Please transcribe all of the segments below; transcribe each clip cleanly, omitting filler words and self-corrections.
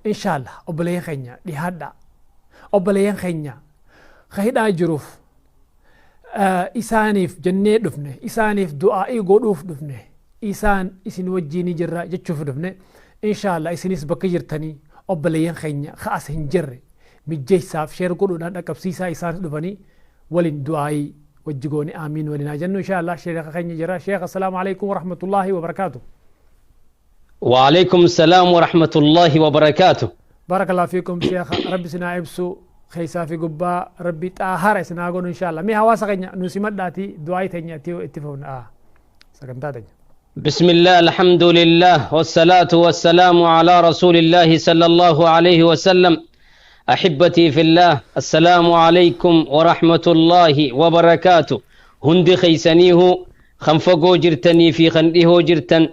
Inshaallah obboleeyyan keenya dhihaadhaa. Obboleeyyan keenya ka hidhaa jiruuf isaaniif jennee dhufne, isaaniif du'aa'ii godhuuf dhufne, isaan isin wajjiinii jirra jechuuf dhufne. Inshaallah isinis bakka jirtanii obboleeyyan keenya ka as hin jirre mijjeessaaf share godhuudhaan dhaqqabsiisaa, isaanis dhufanii waliin du'aa'ii wajji goone aamiin waliin haa jennu. Inshaallah sheekha keenya jira. Sheekh, assalaamu alaikum warahmatullaahi wabarakaatu. وعليكم السلام ورحمة الله وبركاته. بارك الله فيكم شيخ، ربي سنا ibsu keessaa fi gubbaa rabbi xaahara isin haa godhu inshallah. Mee hawaasa keenya nu simadhaati du'aa teenya itti fufna sagantaa teenya. بسم الله، الحمد لله، والصلاة والسلام على رسول الله صلى الله عليه وسلم. أحبتي في الله، السلام عليكم ورحمة الله وبركاته. Hundi keeysaniihu kan fagoo jirtanii fi kan dhihoo jirtan,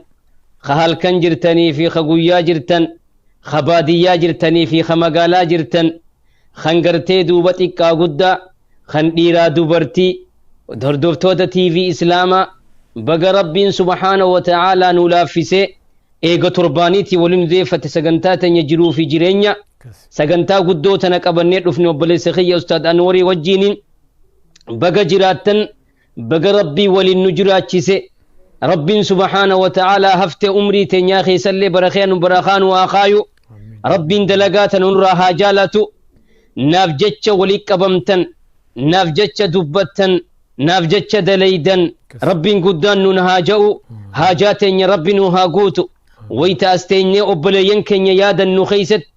ka halkan jirtanii fi ka guyyaa jirtan, ka baadiyyaa jirtanii fi ka magaalaa jirtan, kan gartee duuba xiqqaa guddaa, kan dhiiraa dubartii, hordoftoota TV Islaamaa, baga Rabbiin subhaanahu wa ta'aalaa nu laaffisee eega torbaaniitii waliin nu deeffate. Sagantaa teenya jiruu fi jireenya, sagantaa guddoo tana qabannee dhufne obboleessa kiyya Ustaad Anwarii wajjiiniin. Baga jiraattan, baga Rabbii waliin nu jiraachise. Rabbiin subhaana wa ta'aalaa haftee umrii teenyaa keessallee barakee nu barakaa nu haa kaayu. Rabbiin dalagaa tana nurraa haa jaalatu. Naaf jecha walii qabamtan, naaf jecha dubbattan, naaf jecha dalaydan, Rabbiin guddaan nun haa ja'u. Haajaa teenya Rabbi nu haa guutu. Wayita as teenyee obboleeyyan keenya yaadannu keessatti,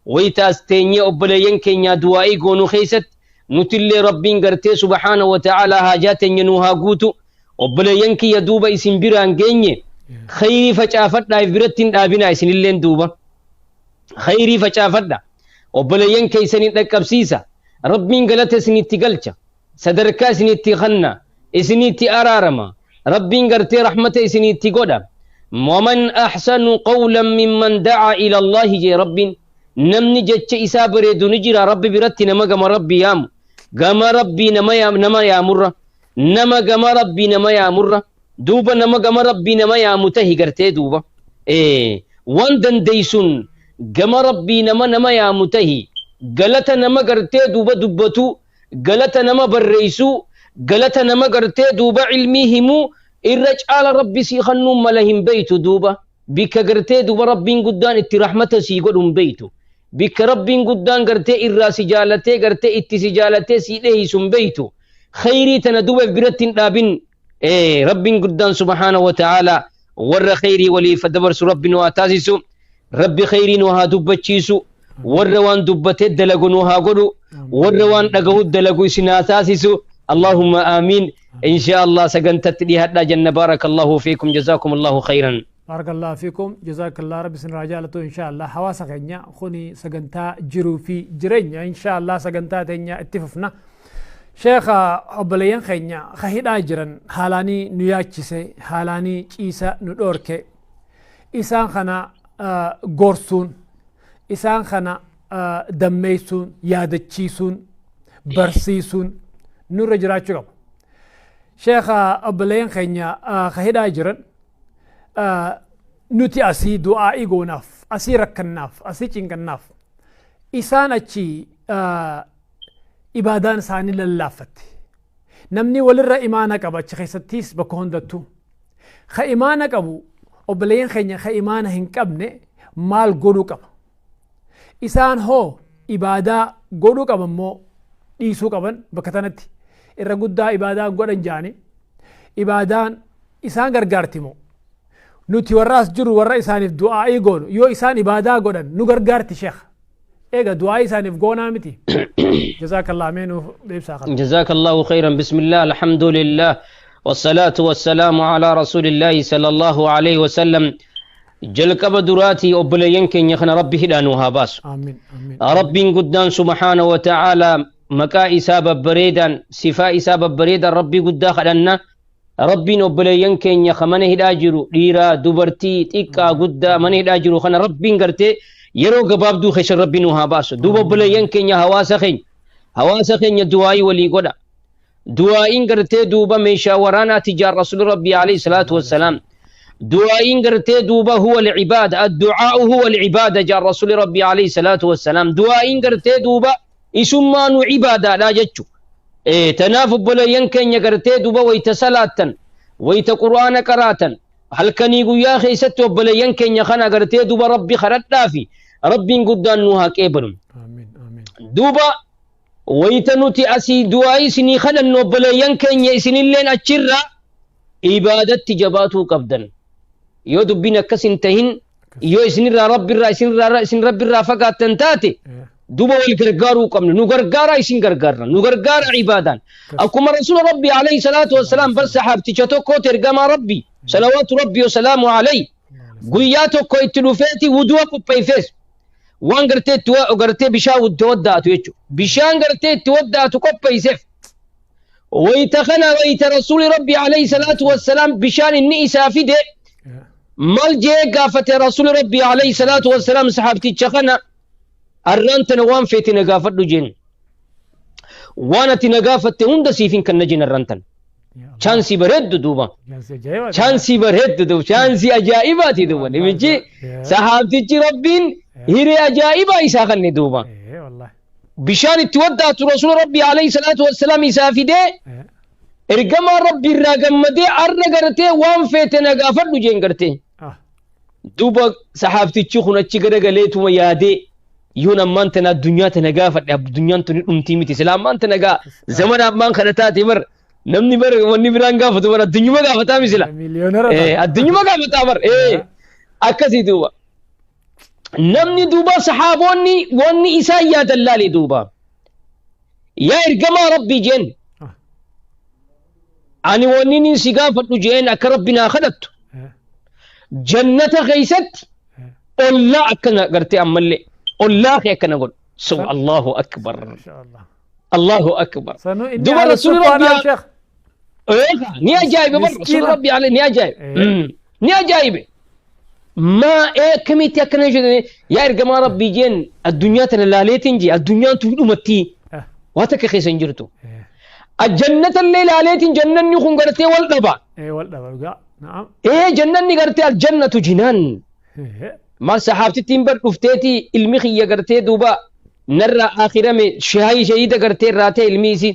wayita as teenyee obboleeyyan keenya du'aa'ii goonu keessatti, nutillee Rabbiin gartee subhaana wa ta'aalaa haajaa teenya nu haa guutu. Obboleeyyan kiyya, duuba isin biraan geenye khayrii facaafadhaa, if biratti hin dhaabinaa. Isinilleen duuba khayrii facaafadha, obboleeyyan keessanii dhaqqabsiisa. Rabbiin galata isinitti galcha, sadarkaa isinitti kanna, isinitti araarama, Rabbiin gartee rahmata isinitti godha. ومن أحسن قولا ممن دعا إلى الله jee Rabbiin. Namni jecha isaa bareedu ni jira Rabbi biratti nama gama Rabbi yaamu, gama Rabbii nama nama yaamurra, nama gama Rabbii nama yaamurra? Duuba nama gama Rabbii nama yaamu tahi. Gartee duuba waan dandeeysun gama Rabbii nama yaamu tahi. Galata nama gartee duuba dubbatu, galata nama barreeysuu, galata nama gartee duuba ilmii himuu irra caala Rabbi sii kannuun mala hin beeytu. Duuba bikka gartee duuba Rabbiin guddaan itti rahmata sii godhu hin beeytu. Bikka Rabbiin guddaan gartee irraa si jaalatee, gartee itti si jaalatee si dheeysu hin beeytu. Khayrii tana duuba biratti hin dhaabin. Rabbiin guddaan subhaana wa ta'aalaa warra khayrii waliif dabarsu Rabbi nu haa taasisu. Rabbi khayrii nu haa dubbachiisu. Warra waan dubbatee dalagu nu haa godhu. Warra waan dhagahu dalagu isin haa taasisu. Allahumma aamiin. Insha Allah sagantatti dhiyaadhaa janna. Baarakallahu fiikum, jazaakum Allahu khayran. بارك الله فيكم، جزاك الله، ربي سن رجالته. إن شاء الله hawaasa keenya kuni sagantaa jiruu fi jireenya. إن شاء الله sagantaa teenya itti fufna. Sheekha, obboleeyyan keenya ka hidhaa jiran haalaanii nu yaachise, haalaanii ciisa nu dhoorke. Isaan kana gorsuun, isaan kana dammeessuun, yaadachiisuun, barsiisuun nurra jiraachuu qaba. Sheekha, obboleeyyan keenya ka hidhaa jiran nuti asii du'aa'ii goonaaf, asii rakkannaaf, asii cinqannaaf, isaan achi ibaadaan isaanii lallaaffatte. Namni walirra imaana qaba achi keessattis bakka hundattuu. Ka imaana qabu, obboleeyyan keenya ka imaana hin qabne maal godhuu qaba? Isaan hoo ibaadaa godhuu qaban moo dhiisuu qaban? Bakka tanatti irra guddaa ibaadaa godhan jaani, ibaadaan isaan gargaarti moo nuti warra as jiru warra isaaniif du'aa'ii goonu yoo isaan ibaadaa godhan nu gargaarti? Sheekh, eega du'aa'ii isaaniif goonaa miti? جزاك الله, mee nuuf ibsaa kana. جزاك الله خيرا. بسم الله، الحمد لله، والصلاة والسلام على رسول الله صلى الله عليه وسلم. Jalqaba duraatii obboleeyyan keenya kana Rabbi hidhaa nu haa baasu. Amiin, amiin. Rabbiin guddaan subhaana wa ta'aalaa maqaa isaa babbareedaan, sifaa isaa babbareedaan Rabbii guddaa kadhanna. Rabbiin obboleeyyan keenya ka mana hidhaa jiru, dhiiraa dubartii, xiqqaa guddaa mana hidhaa jiru kana Rabbiin gartee yeroo gabaabduu keessa Rabbi nu haa baasu. Duuba obboleeyyan keenya, hawaasa keenya du'aayii walii godha. Du'aa'iin gartee duuba meeshaa waraanaati jaan Rasuuli Rabbii alayhi salaatu wassalaam. Du'aa'iin gartee duuba huwa alcibaada, addu'aa'u huwa alcibaada jaa rasuuli rabbii alayhi salaatu wassalaam. Du'aa'iin gartee duuba isummaanu cibaadaadha jechu. Tanaaf obboleeyyan keenya gartee duuba wayta salaattan, wayta qur'aana qaraatan, halkanii guyyaa keessatti obboleeyyan keenya kana gartee duuba rabbi kadhadhaa fi rabbiin guddaan nu haa qeebalu. Duuba wayta nuti asii du'aa isinii kadhannu obboleeyyan keenya isinilleen achirraa ibaadatti jabaatuu qabdan. Yoo dubbiin akkas hin tahin, yoo isinirraa rabbirraa isinirraa isin rabbirraa fagaattan taate, duuba wal gargaaruu qabna. Nu gargaaraa, isin gargaarra, nu gargaara ibaadaan. Akkuma rasuula rabbii alayhi salaatu wassalaam bar sahaabticha tokkooti ergamaa rabbii salawaatu rabbii wasalaamu alayhi guyyaa tokko itti dhufeeti wudu'a qopheeffees waan gartee itti gartee bishaan itti waddaatu jechuudha. Bishaan gartee itti waddaatu qopheesseef. Wayita kana wayita rasuuli rabbii alayhi salaatu wassalaam bishaan inni isaa fide maal jee gaafate rasuuli rabbii alayhi salaatu wassalaam sahaabticha kana? Arraan tana waan feete na gaafadhu jeen. Waan ati na gaafatte hunda siifin kanna jeen arraan tana. Chaansii bareeddu duuba. Chaansii bareeddu duuba. Chaansii ajaa'ibaati duuba. Namichi sahaabtichi rabbiin hiree ajaa'ibaa isaa kanne duuba. Bishaan itti waddaatu rasuula rabbii alayhi salaatu wassalaam isaa fidee ergamaa rabbii irraa gammadee arra gartee waan feete na gaafadhu jeen gartee. Duuba sahaabtichi kun achi garagaleetuma yaadee, yoon ammaan tana addunyaa tana gaafadhe addunyaan tuni dhumtii miti, sila ammaan tana gaa zamana ammaan kana taate bar namni bar wanni biraan gaafatu bar addunyuma gaafataa misila. Addunyuma gaafataa bar akkasii duuba. Namni duuba saxaaboonni wanni isaan yaadan laali duuba. Yaa ergamaa rabbii jeen, ani wanni nin si gaafadhu jeen akka rabbi naa kadhattu jannata keessatti ollaa akkana gartee ammallee ollaa kee akkana godhu. So Allahu akbar. Allahu akbar. Duba rasuuli rabbii ni ajaa'ibe bar rasuuli rabbii alayhi ni ajaa'ibe. Ni ajaa'ibe. Maa akkamitti akkana jedhani yaa ergamaa rabbii jeen, addunyaa tana laaleetiin jee addunyaan tun dhumattii waa takka keessa hin jirtu. Jannata illee laaleetiin jannanni kun gartee wal dhaba. Wal dhaba dhugaa. Jannanni gartee aljannatu jinaan. Maal saxaabtittiin bar dhufteeti ilmi kiyya gartee duuba narra akhirame shaayii shahiida gartee irraa ta'e ilmi isi.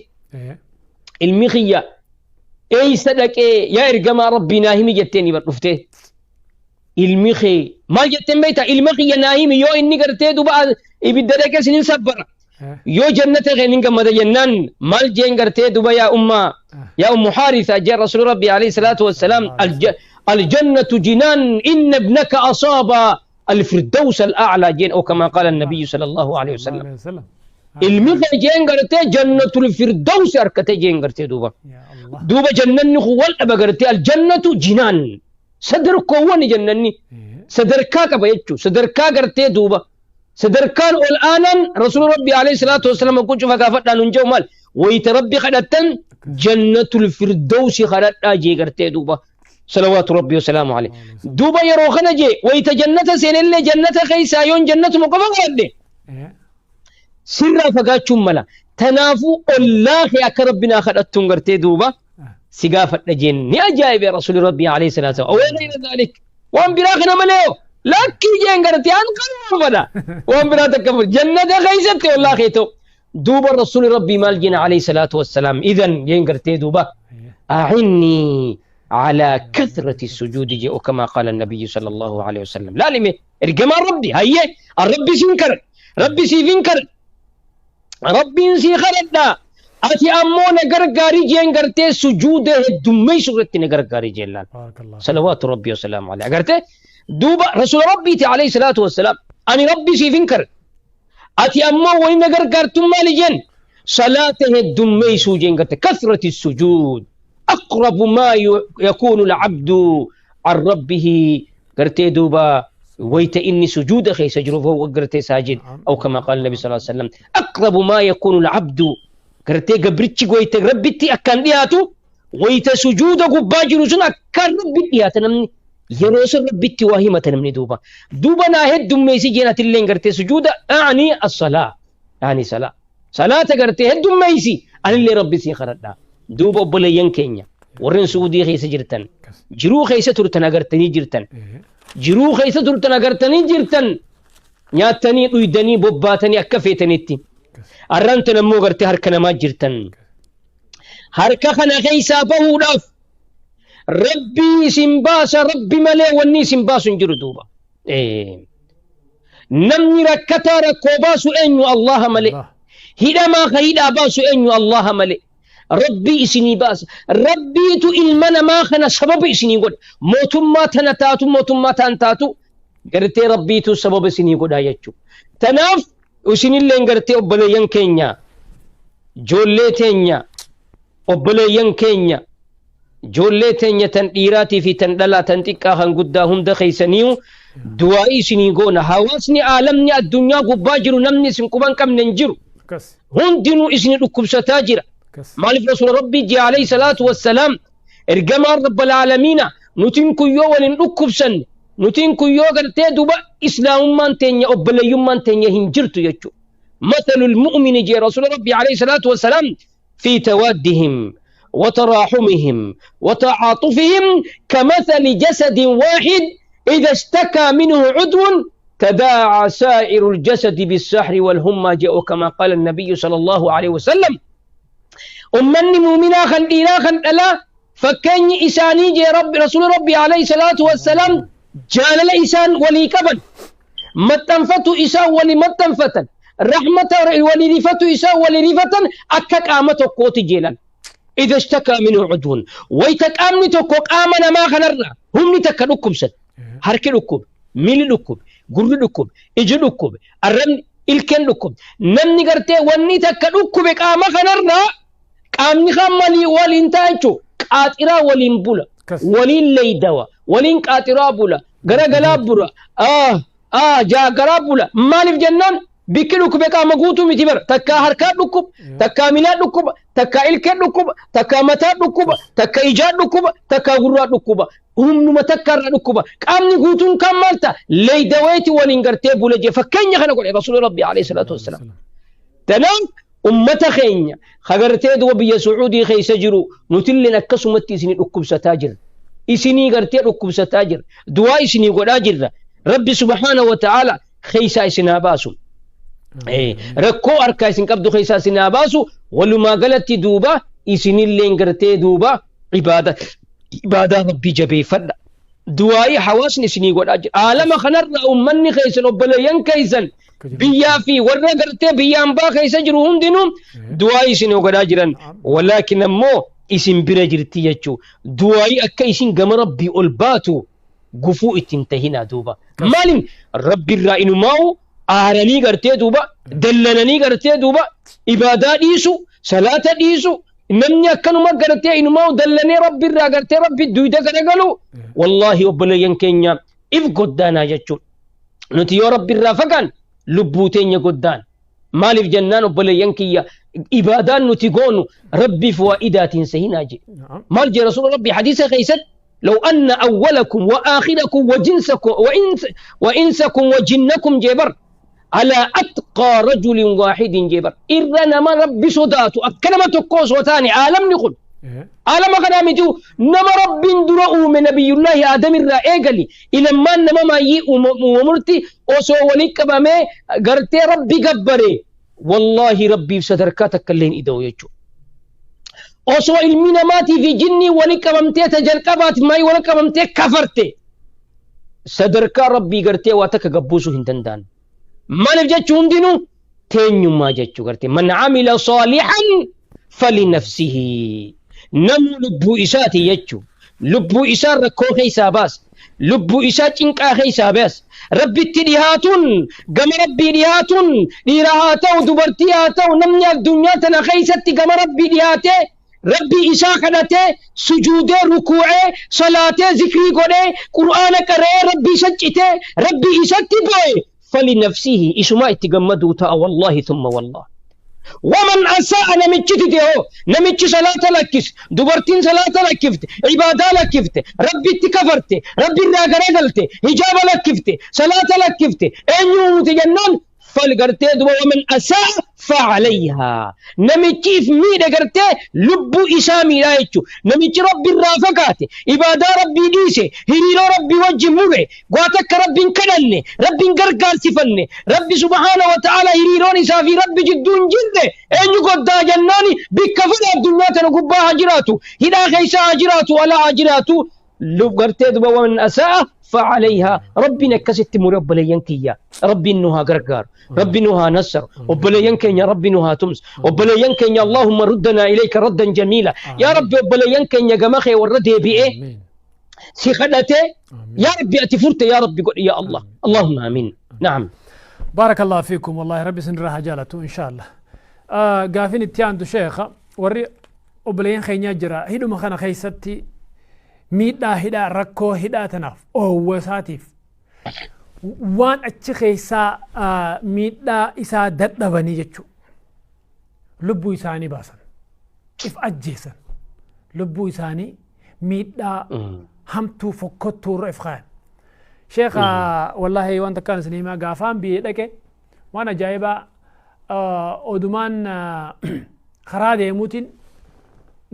Ilmi kiyya eeysa dhaqee yaa ergamaa rabbii naa himi jetteen bar dhuftee. Ilmi kee maal jetteen beektaa? Ilma kiyya naa himi, yoo inni gartee duuba ibidda dhaqee sinin sabbara. Yoo jannata kee nin gammada jennaan maal jeen gartee duuba yaa umma yaa ummu Haarisa jeen rasuuli rabbii alayhi salaatu wassalaam, aljannatu jinaan, inna ibnaka asaaba الفردوس الأعلى جين أو كما قال النبي صلى الله عليه وسلم. Ilmi kee jeen gartee jannatul firdawsi harkatee jeen gartee duuba. Duuba jannanni kun wal dhaba gartee aljannatu jinaan. Sadarkoowwan jannanni sadarkaa qaba jechuudha. Sadarkaa gartee duuba. Sadarkaan ol aanaan rasuula rabbii alayhi salaatu wasalaam kun cufa gaafadhaan hin jiru maal? Wayita rabbi kadhattan jannatul firdawsi kadhadhaa jee gartee duuba. صلوات ربي وسلامه عليه. دوبا يرو خنا جي ويتا جنة سينلي جنة خيسا يون جنة مقفا قد سرا فقاتشم ملا تنافو الله يا كربنا خدتون غرتي دوبا سقافة جن يا جايب يا رسول ربي عليه الصلاة والسلام أو غير ذلك وان براخنا مليو لكن جين غرتي أن قلب فدا وان برا تكفر جنة خيستي والله خيتو. دوبا رسول ربي مال جن عليه الصلاة والسلام إذن جين غرتي دوبا أعني على كثرة السجود جاء كما قال النبي صلى الله عليه وسلم. لا لمي ارجما ربي هيا الربي سينكر ربي سيفنكر ربي سيخردا أتي أمون غرغاري جين غرتي سجود دمي سورتي غرغاري جلال صلوات ربي وسلامه عليه غرتي دوبا رسول ربي عليه الصلاة والسلام أني ربي سيفنكر أتي أمون وين غرغارتم مالي جين صلاته دمي سوجين غرتي كثرة السجود أقرب ما يكون العبد عن ربه قرتي دوبا ويت إني سجود خي سجره وقرتي ساجد أو كما قال النبي صلى الله عليه وسلم أقرب ما يكون العبد قرتي قبرتي ويت ربتي أكان دياتو ويت سجود قباجر سنة أكان ربتي نمني يروس ربتي وهمة نمني دوبا دوبا ناهد دميسي جينات اللين قرتي سجود أعني الصلاة أعني صلاة صلاة قرتي هد دميسي أنا اللي ربي سيخرنا دوبا بوليين كينيا. Warreen Suudii keessa jirtan jiruu keessa turtan agartanii jirtan jiruu keessa turtan agartanii jirtan nyaattanii dhuydanii bobbaatanii akka feetanitti arran tan ammoo gartee harka namaa jirtan harka kana keessaa bahuudhaaf Rabbii isin baasa Rabbi malee wanni isin baasu hin jiru duuba. Namni rakkataa rakkoo baasu eenyu Allaha malee. Hidhamaa ka hidhaa baasu eenyu Allaha malee. Rabbii isinii baasa. Rabbiitu ilma namaa kana sababa isinii godha. Mootummaa tana taatu mootummaa taan taatu gartee Rabbiitu sababa isinii godha jechuudha. Tanaaf isinilleen gartee obboleeyyan keenya ijoollee teenya obboleeyyan keenya ijoollee teenya tan dhiiraatii fi tan dhalaa tan xiqqaa kan guddaa hunda keessaniiyu du'aa'ii isinii goona. Hawaasni aalamni addunyaa gubbaa jiru namni isin quban qabne hin jiru. Hundinuu isini dhukkubsataa jira. Maaliif Rasuula Rabbii jee alayhi salaatu wassalaam ergamaan Rabbal aalamiina nutiin kun yoo waliin dhukkubsanne nutiin kun yoo gartee duba islaamummaan teenya obboleeyyummaan teenya hin jirtu jechuudha. Mathalul mu'mini jee Rasuula Rabbii alayhi salaatu wassalaam في توادهم وتراحمهم وتعاطفهم كمثل جسد واحد إذا اشتكى منه عضو تداعى سائر الجسد بالسحر والهمة جاء كما قال النبي صلى الله عليه وسلم. أمني مؤمنا خندينا خندلا فكني إساني جي رب رسول ربي عليه الصلاة والسلام جال الإسان ولي كبن متنفتو إسان ولي متنفتن رحمة ولي رفتو إسان ولي رفتن أكك آمتو قوتي جيلا إذا اشتكى منه عضو ويتك آمني توكوك آمنا ما خنرنا هم نتكلكم سد harki dhukkube miilli dhukkube gurri dhukkube iji dhukkube arrabni ilkeen dhukkube namni gartee wanni takka dhukkube qaama kanarraa qaamni kan malii waliin ta'a jechuudha qaaxiraa waliin bula waliin leeydawa waliin qaaxiraa bula garagalaa bula jaagaraa bula maaliif jennaan bikki dhukkube qaama guutuu miti bara takkaa harkaa dhukkuba takkaa miilaa dhukkuba takkaa ilkeen dhukkuba takkaa mataa dhukkuba takka ijaa dhukkuba takkaa gurraa dhukkuba humnuma takka irra dhukkuba qaamni guutuun kan maal ta'a leeydaweeti waliin gartee bula jee fakkeenya kana godhe rasuulli rabbi alayhi salaatu wassalaam. Tanaaf ummata keenya hagartee duba biyya Sucuudii keessa jiru nutilleen akkasumatti isinii dhukkubsataa jirra. Isinii gartee dhukkubsataa jirra. Du'aa isinii godhaa jirra. Rabbi subhaanahu wa ta'aala keessaa isin haa baasu. Rakkoo harkaa isin qabdu keessaa isin haa baasu. Walumaa galatti duuba isinilleen gartee duuba ibaadaa rabbii jabeeffadha. Du'aa'ii hawaasni isinii godhaa jira. Aalama kanarra uummanni keessan obboleeyyan keessan biyyaa fi warra gartee biyya hambaa keessa jiru hundinuu du'aa'ii isinii godhaa jiran. Walaakin ammoo isin bira jirti jechuu. Du'aa'ii akka isin gama rabbii ol baatu gufuu ittiin tahinaa duuba. Maaliin rabbi irraa inumaa'u aaranii gartee duuba dallananii gartee duuba ibaadaa dhiisu salaata dhiisu namni akkanuma gartee inumaa'u dallanee rabbi irraa gartee rabbi duyda garagalu wallaahi obboleeyyan keenya if goddaanaa jechuudha. Nuti yoo rabbi irraa fagaan lubbuu teenya goddaan. Maaliif jennaan obboleeyyan kiyya ibaadaan nuti goonu rabbiif waa idaatiin sahinaa jedhe. Maal jee rasuula rabbi hadiisa keessatti لو أن أولكم وآخركم وجنسكم وإنسكم وجنكم جبر على أتقى رجل واحد جبر إرنا ما ربي صداتو أكلمة تقوس وثاني عالم نقول عالم غنامتو نما رب درؤوا من نبي الله آدم الرائقلي إلى ما نما ما يأمرتي أسو ولك بامي قرتي ربي قبري والله ربي ستركاتك اللين إدو يجو osoo ilmi namaatii fi jinni wali qabamtee tajalqabaat maayii wali qabamtee kafarte sadarkaa rabbii gartee waa takka gabbuusuu hin danda'an. Maaliif jechuu hundinuu teenyummaa jechuu gartee man amila saalihan falinafsihi namuu lubbuu isaati jechuu lubbuu isaa rakkoo keessaa baasa lubbuu isaa cinqaa keessaa baasa rabbitti dhihaatuun gama rabbii dhihaatuun dhiira haa ta'u dubartii haa ta'u namni addunyaa tana keessatti gama rabbii dhihaatee ربي إساء خدته سجوده ركوعه صلاته ذكري قده قرآن قرأ ربي سجته ربي إساء تبوي فلنفسه إسما اتقمدوا تا والله ثم والله ومن أساء نمتشت ديهو نمتش صلاة لكس دبرتين صلاة لكفت عبادة لكفت ربي اتكفرت ربي الراقرة قلت حجاب لكفت صلاة لكفت أن يموت جنان فالغرتي دبا ومن أساء فعليها. نمتي في ميدا غرتي لبو إسامي لا يتشو. نمتي ربي الرافقات إبادة ربي ديسي هريرو ربي وجه مري قواتك ربي كنني ربي غرقار سفني ربي سبحانه وتعالى هريروني سافي ربي جدون جلده أن يقول دا جناني بكفر الدنيا تنقبها جراتو هدا خيسا جراتو ولا جراتو لب غرتي دبا ومن أساء فعليها. ربي نكست مرب لينكيا ربي نها غرغار ربي نها نصر وبلينكيا ربي نها تمس وبلينكيا اللهم ردنا إليك ردا جميلا يا ربي. وبلينكيا جماخي وردي بإيه سيخدته يا ربي أتفرت يا ربي قل يا الله اللهم آمين. نعم بارك الله فيكم والله ربي سنراها جالته إن شاء الله. قافين التياندو شيخة وري وبلين خينيا جرا هيدو مخانا خيستي miidhaa hidhaa rakkoo hidhaa tanaaf oowwa isaatiif waan achi keessaa miidhaa isaa dadhabanii jechuu lubbuu isaanii baasan if ajjeesan lubbuu isaanii miidhaa hamtuu fokkottuu irra if kaayan. Sheekha wallaahi waan takkaan isin himaa gaafaan biyyee dhaqe waan ajaa'ibaa odumaan karaa deemuutiin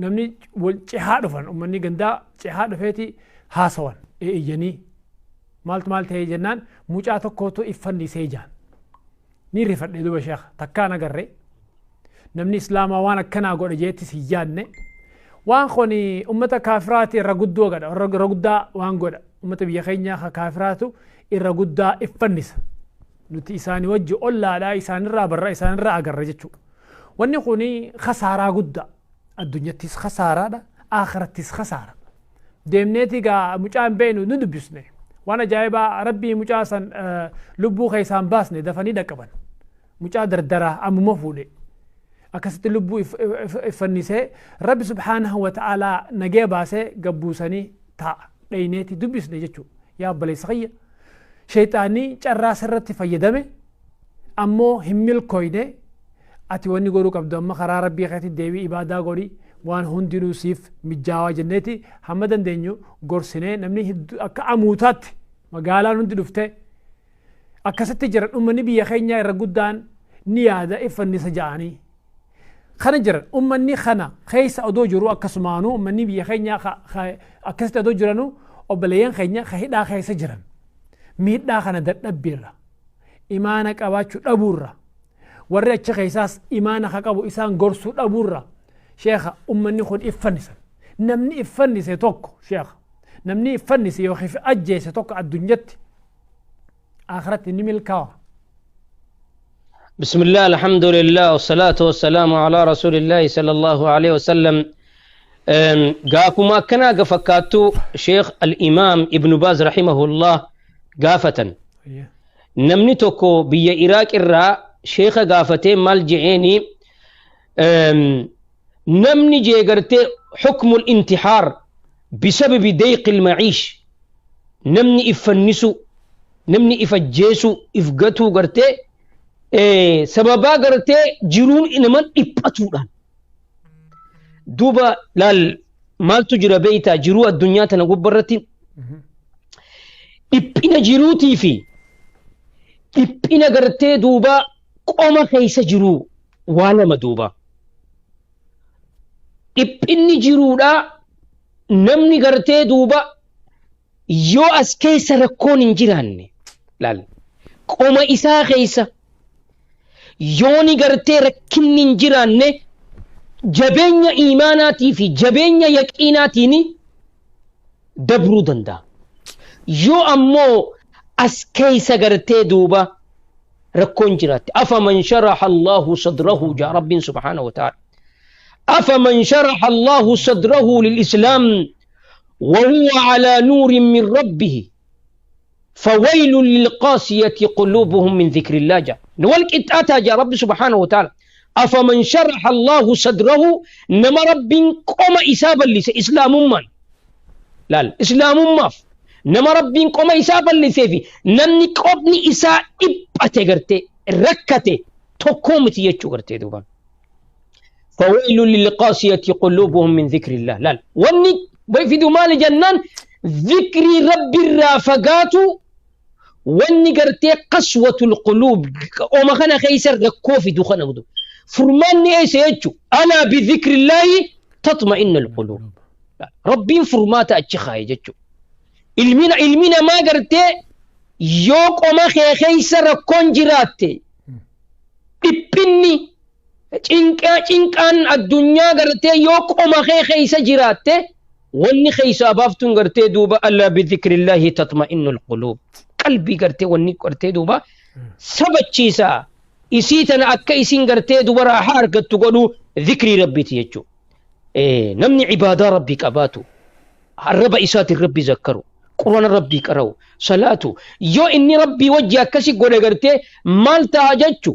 namni wal cehaa dhufan ummanni gandaa cehaa dhufeeti haasawan iyyanii maaltu maal ta'ee jennaan mucaa tokkootu iffannisee jaan ni rifadhe duba sheekha takkaan agarre namni islaamaa waan akkanaa godhe jeettis hin yaadne waan kun ummata kaafiraati irra guddoo godha irra guddaa waan godha ummata biyya keenyaa kaafiraatu irra guddaa iffannisa nuti isaanii wajji ollaadhaa isaanirraa barra isaanirraa agarra jechuudha. Wanni kun khasaaraa guddaa الدنيا تيس خسارة آخرة تيس خسارة. دمنيتي قا مجان بينو ندبسني وأنا جايبة ربي مجاسا لبو خيسان باسني دفني دكبن مجا دردرة أم مفولي أكست لبو إفنسي ربي سبحانه وتعالى نجيباسي قبوسني تا لينيتي دبسني جتشو يا بلي صغير شيطاني جرى سرتي فيدمي أمو هميل كويني ati wanni godhuu qabdu amma karaa rabbii keetti deebii ibaadaa godhi waan hundinuu siif mijaawaa jenneeti hamma dandeenyu gorsinee namni akka amuutaatti magaalaan hundi dhufte akkasitti jiran ummanni biyya keenyaa irra guddaan ni yaada iffannisa ja'anii kana jiran ummanni kana keessa odoo jiru akkasumaanuu ummanni biyya keenyaa akkasitti odoo jiranuu obboleeyyan keenya hidhaa keessa jiran miidhaa kana dadhabbiirra imaana qabaachuu dhabuurra warri achi keessaas imaana haa qabu isaan gorsuu dhabuurra sheekha ummanni kun iffannisan namni iffannise tokko sheekha namni iffannise yookiin ajjeese tokko addunyatti akhiratti ni milkaawa. بسم الله الحمد لله والصلاة والسلام على رسول الله صلى الله عليه وسلم. قافما كنا قفكاتو شيخ الإمام ابن باز رحمه الله قافة نمني توكو بي إراك الرا شيخ قافتي مال جعيني نمني جيغرتي حكم الانتحار بسبب ضيق المعيش نمني إفنسو نمني إفجيسو إفقتو غرتي سببا غرتي جرون إنما إبتوران دوبا لال مال تجرى بيتا جرو الدنيا تنقبرتي إبنا جروتي في إبنا غرتي دوبا qoma keessa jiru waa lama duuba. Dhiphinni jiruudha namni gartee duuba yoo as keessa rakkoon hin jiraanne laal qoma isaa keessa yooni gartee rakkinni hin jiraanne jabeenya imaanaatii fi jabeenya yaqiinaatiin dabruu danda'a. Yoo ammoo as keessa gartee duuba ركون جرات أفمن شرح الله صدره جاء رب سبحانه وتعالى أفمن شرح الله صدره للإسلام وهو على نور من ربه فويل للقاسية قلوبهم من ذكر الله جاء نولك اتأتى جاء رب سبحانه وتعالى أفمن شرح الله صدره نما رب قوم إسابا لس إسلام من لا إسلام ما نما رب قوم إسابا لسيفي نمني قومني إسا إبتي غرتي ركتي تقومتي يجو غرتي دوبان فويل للقاسية قلوبهم من ذكر الله لا وني في مال جنان ذكر رب الرافقات Wanni gartee qaswatul quluub oma kana keessa rakkoo fidu kana gudu. Furmaanni eessa jechuun alaa bidhikrillaahi tatma'inna alquluub. Rabbiin furmaata achi kaaye jechuudha. Ilmi namaa gartee yoo qoma kee keessa rakkoon jiraatte dhiphinni cinqaan addunyaa gartee yoo qoma kee keessa jiraatte wanni keessa baaftuun gartee duuba alaa bidhikrillaahi tatma'innu alquluub. Qalbii gartee wanni gartee duuba sabachiisa isii tana akka isin gartee duuba raahaa argattu godhu dhikrii rabbiiti jechuudha. Namni cibaadaa rabbii qabaatu arraba isaatiin rabbi zakkaru quraana rabbii qara'u salaatu yoo inni rabbii wajji akkasi godhe gartee maal ta'a jechu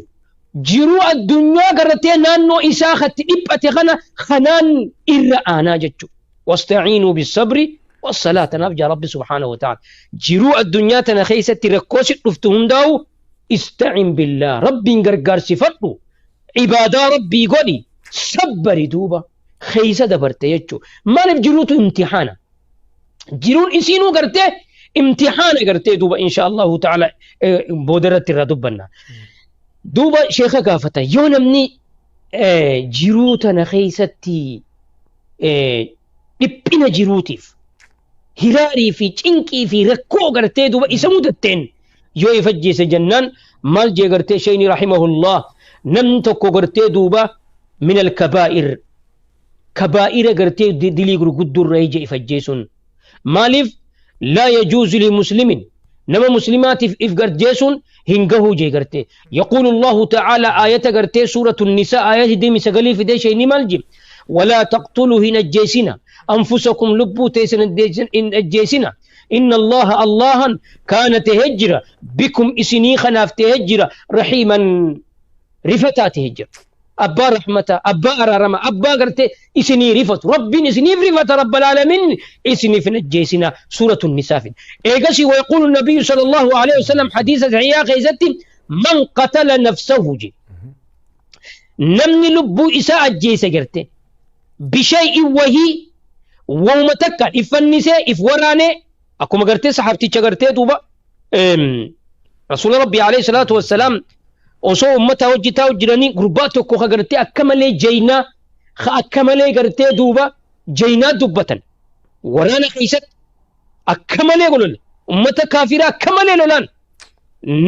jiruu addunyaa gartee naannoo isaa katti dhiphate kana kanaan irra aanaa jechu. Wastaciinuu bisabri والصلاة نرجع ربي سبحانه وتعالى. جرو الدنيا تنخيسة ركوس رفتهم داو استعن بالله ربي نقرقر صفته عبادة ربي قولي صبري دوبا خيسة دبرت يجو ما نبجروتو امتحانا جرون إسينو قرته امتحانا قرته دوبا إن شاء الله تعالى بودرة الردوبنا دوبا شيخة كافتا يونمني جروتا نخيستي dhiphina jiruutiif hiraarii fi cinqii fi rakkoo gartee duuba isa mudatteen yoo ifajjeese jennaan maal jee gartee shayni rahimahullah namni tokko gartee duuba min alkabaa'ir kabaa'ira gartee dilii gurguddurra ija ifajjeesun maaliif laa yajuuzu limuslimin nama muslimaatiif if garjeesun hin gahuu jee gartee yaquulu allahu ta'aalaa aayata gartee suuratu nisaa aayati deemi sagalii fidee shayni maal jee ولا تقتلوا هنا الجيسنا أنفسكم لبوا تيسن الجيسنا إن الله الله كان تهجر بكم إسني خناف تهجر رحيما رفتا تهجر أبا رحمة أبا أرارما أبا قرت إسني رفت ربي إسني رفت رب العالمين إسني في الجيسنا سورة النساء إيقسي. ويقول النبي صلى الله عليه وسلم حديث عياق من قتل نفسه جي نمني لبو إساء الجيسة قرته بشيء وهي وما تكا إفنسي إفوراني أكو ما قرتي صحابتي قرتي دوبا رسول ربي عليه الصلاة والسلام وصو أمتا وجتا وجراني قرباتو كو قرتي أكملي جينا أكملي قرتي دوبا جينا دوبة ورانا خيست أكملي قولوا أمتا كافرة أكملي لولان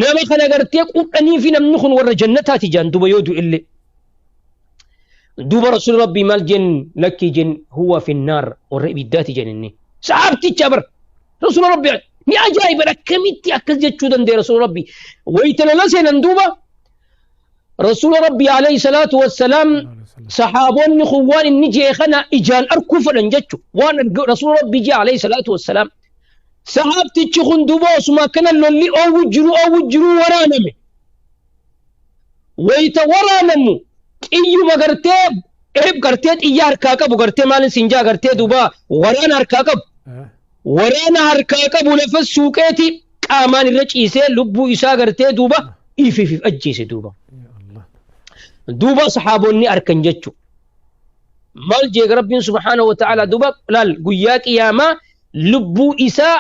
نما خنا قرتي قرأني في نمنخن ورا جنتها تجان دوبا يودو إلي دوبا رسول ربي مال جن لك جن هو في النار والرئي بالذات جنني سحبتي جبر رسول ربي ني عجائب ركمتي أكز جدًا دي رسول ربي ويتنا لسنا دوبا رسول ربي عليه الصلاة والسلام صحابون خوان النجي خنا إجان أركوفا نجتشو وان رسول ربي جاء عليه الصلاة والسلام سحابتي تشخن دوبا وسما كان اللي أو جرو ورانمي ويتورانمو iyyuma gartee eeb gartee xiyya harkaa qabu gartee maalin sinjaa gartee duuba waraana harkaa qabu waraana harkaa qabu lafa suuqeeti qaamaan irra ciisee lubbuu isaa gartee duuba ifiif ajjeese duuba duuba saxaabonni arkan jechu maal jeega rabbiin subhaanahu wa ta'ala duuba laal guyyaa qiyaamaa lubbuu isaa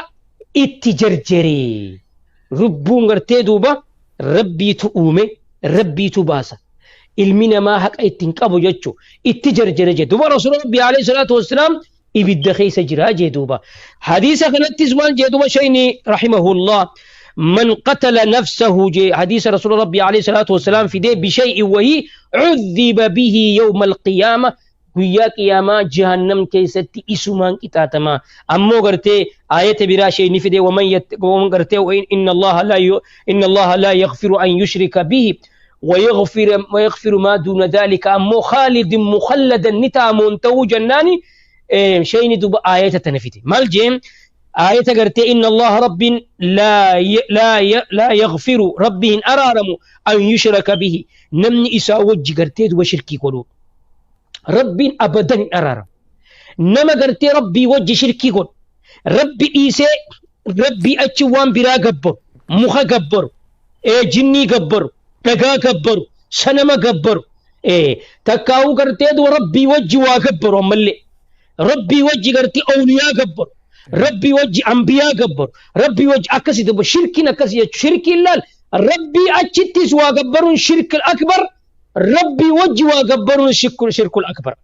itti jarjaree lubbuun gartee duuba rabbiitu uume rabbiitu baasa ilmi namaa haqa ittiin qabu jechu itti jarjare jee duuba rasuula rabbi alayhi salaatu wassalaam ibidda keessa jiraa jee duuba hadiisa kanattis maal jee duuba shayni rahimahullah من قتل نفسه جي حديث رسول ربي عليه الصلاة والسلام في دي بشيء وهي عذب به يوم القيامة guyyaa qiyaamaa jahannam keessatti isumaan qixaatama. Ammoo gartee aayata biraa ishee ni fide waman gartee inna Allaha laa yaghfiru an yushrika bihi ويغفر ما دون ذلك. أمو خالد مخلدا نتامون تو جناني شيء ندب آية تنفيتي مالجيم آية قرتي إن الله رب لا لا لا يغفر ربه أرارم أن يشرك به نمني إسا وجه قرتي وشركي قلوب رب أبدا أرارم نما قرتي ربي وجه شركي قل ربي إيسا ربي أتشوان برا قبر مخ قبر جني قبر دقا قبر سنما قبر تكاو قرتي ربي وجه واقبر وملي ربي وجه قرتي أولياء قبر Rabbii wajji ambiyaa gabbaru. Rabbii wajji akkasii duuba shirkiin akkasii jechuudha. Shirkiin laal Rabbii achittis waa gabbaruun shirkil akbar. Rabbii wajji waa gabbaruun shirkul akbar.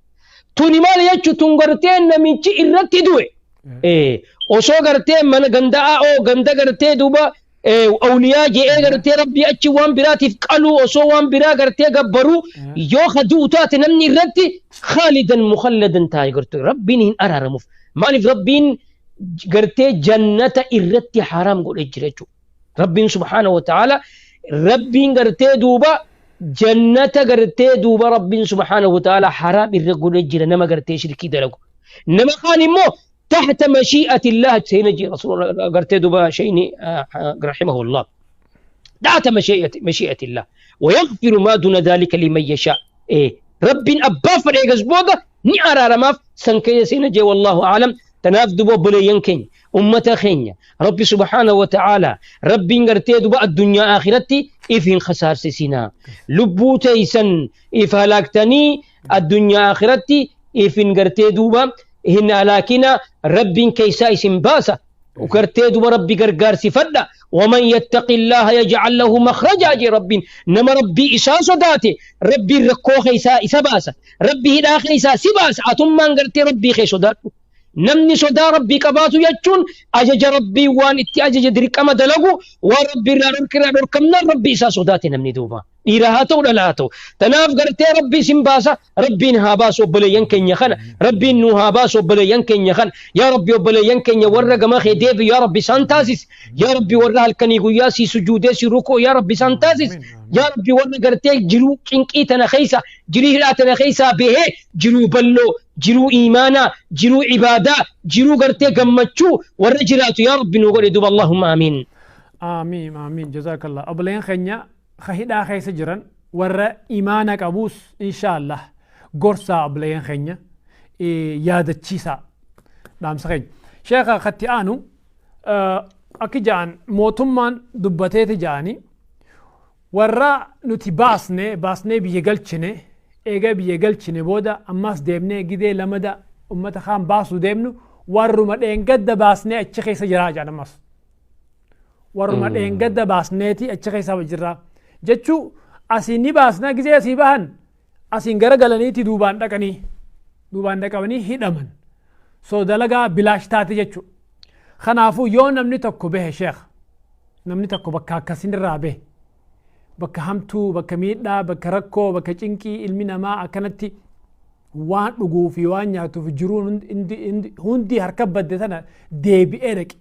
Tuni maal jechuun tun gartee namichi irratti du'e. Osoo gartee mana ganda'aa oo ganda gartee duuba awliyaa je'ee gartee Rabbii achi waan biraatiif qaluu osoo waan biraa gartee gabbaruu yoo ka du'u taate namni irratti khaalidan mukhalladan taa'e gartee Rabbiin hin araaramuuf. Maaliif Rabbiin gartee jannata irratti haraam godhee jira jechuudha. Rabbiin subhaanahu wa ta'ala Rabbiin gartee duuba jannata gartee duuba Rabbiin subhaanahu wa ta'ala haraam irra godhee jira nama gartee shirkii dalagu. Nama kaan immoo تحت مشيئة الله سينجي رسول الله قرتي دوبا شيني رحمه الله تحت مشيئة الله ويغفر ما دون ذلك لمن يشاء. إيه رب أبا فريق زبوغة ني أرى رماف سنكي سينجي والله أعلم. تناف دوبا بليين كين أمة خينيا ربي سبحانه وتعالى ربي قرتي دوبا الدنيا آخرتي إفين خسار سيسينا لبو تيسن إف هلاكتني الدنيا آخرتي إفين قرتي دوبا هن لكن رب كيسا اسم باسا وكرتي دوبا ربي غرغار سفدا ومن يتق الله يجعل له مخرجا جي رب نما ربي إسا صداتي ربي ركو خيسا إسا باسا ربي هدا خيسا سباسا أتمان غرتي ربي خي صداتو نمني صدا ربي كباتو يجون أجج ربي وان اتي أجج دركما دلقو وربي ركمنا ربي إسا صداتي نمني دوبا إيراهاتو ولالاتو تناف غرتي ربي سنباسا ربي نهاباسو بلي ينكن يخن ربي نهاباسو بلي ينكن يخن يا ربي بلي ينكن يورق ما خي ديبي يا ربي سانتازيس يا ربي ورها الكنيغو ياسي سجودي ركو يا ربي سانتازيس يا ربي ورق غرتي جرو كنكيتنا خيسا جري هلاتنا خيسا به جرو بلو جرو إيمانا جرو عبادة جرو غرتي غمچو ورجلاتو يا ربي نوغري دوب اللهم آمين آمين آمين جزاك الله. أبلين خنيا خهدا خيس جران ورا إيمانك أبوس إن شاء الله قرصة أبلين خنيا ياد تشيسا نعم سخين شيخ خطي آنو أكيد موتمان دبتة جاني ورا نتي باسني باسني بيجلتشني إيجا بيجلتشني بودا أماس ديمني جدي لمدا أمتا خام باسو ديمنو ورو مدين قد باسني أتشخيس جراج أنا ماس ورو مدين قد باسنيتي أتشخيس بجرا جتشو أسيني باسنا جزء أسيبهن أسين غرغلني تي دوبان دكني دوبان دكوني هيدمن سو دلغا بلاش تاتي جتشو خنافو يو نمني تكو به شيخ نمني تكو بكا كسين رابه بكا همتو بكا ميدا بكا ركو بكا چنكي علمنا ما أكنتي وان دغو في وان نياتو في جرون هندي هركب بدتنا ديبي إرك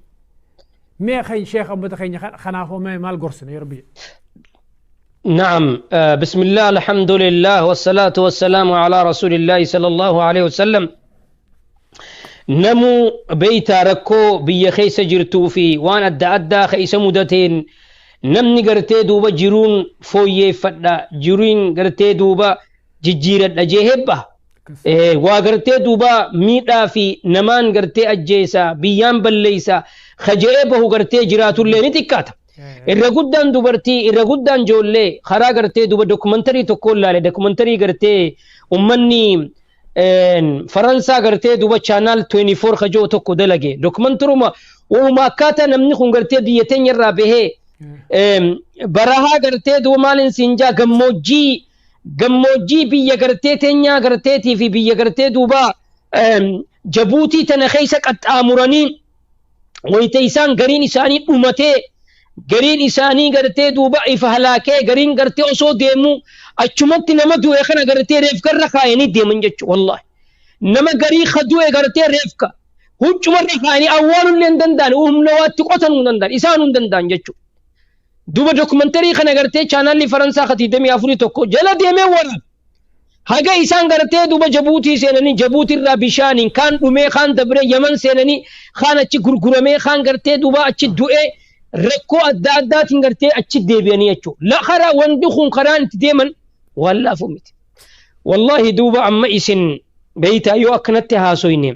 ما خي شيخ أبو تخين خنافو ما مال قرصنا يا ربي. نعم. بسم الله الحمد لله والصلاة والسلام على رسول الله صلى الله عليه وسلم. نمو بيتا ركو بي خيس جرتو في وان أدى أدى خيس مدتين نمني قرتي دوبا جرون فوي فدا جرون قرتي دوبا ججيرة أجيهبه وقرتي دوبا ميتا في نمان قرتي أجيسا بيان بليسا خجئبه قرتي جراتو اللي نتكاتا irra guddaan dubartii irra guddaan ijoollee karaa gartee duba dokumantarii tokko ilaale dokumantarii gartee ummanni Faransaa gartee duba chaanaal 24 kajoo tokko dalage dokumantaruma uuma akkaataa namni kun gartee biyya teenya irraa bahee barahaa gartee duba maalin siinjaa gammoojjii gammoojjii biyya gartee teenyaa garteetii fi biyya gartee duba Jabuutii tana keessa qaxxaamuranii wayita isaan gariin isaanii dhumatee gariin isaanii gartee duuba ifa halaakee gariin gartee osoo deemu achumatti nama du'e kana gartee reefkarra kaayanii deeman jechuudha wallahi nama garii ka du'e gartee reefka huccumarra kaayanii awwaalullee hin danda'an humna waatti qotanuu hin danda'an isaanuu hin danda'an jechuudha. Duuba dokumantarii kana gartee chaanaalli Faransaa ka 24 tokko jala deemee waraaba. Haga isaan gartee duuba Jabuutii seenanii Jabuutirraa bishaaniin kaan dhumee kaan dabree Yaman seenanii kaan achi gurguramee kaan gartee duuba achi du'ee rakkoo adda addaatiin gartee achi deebi'anii jechuudha. La karaa wanti kun karaan itti deeman waan laafu miti. Wallaahi duuba amma isin beeytaa yoo akkanatti haasoyne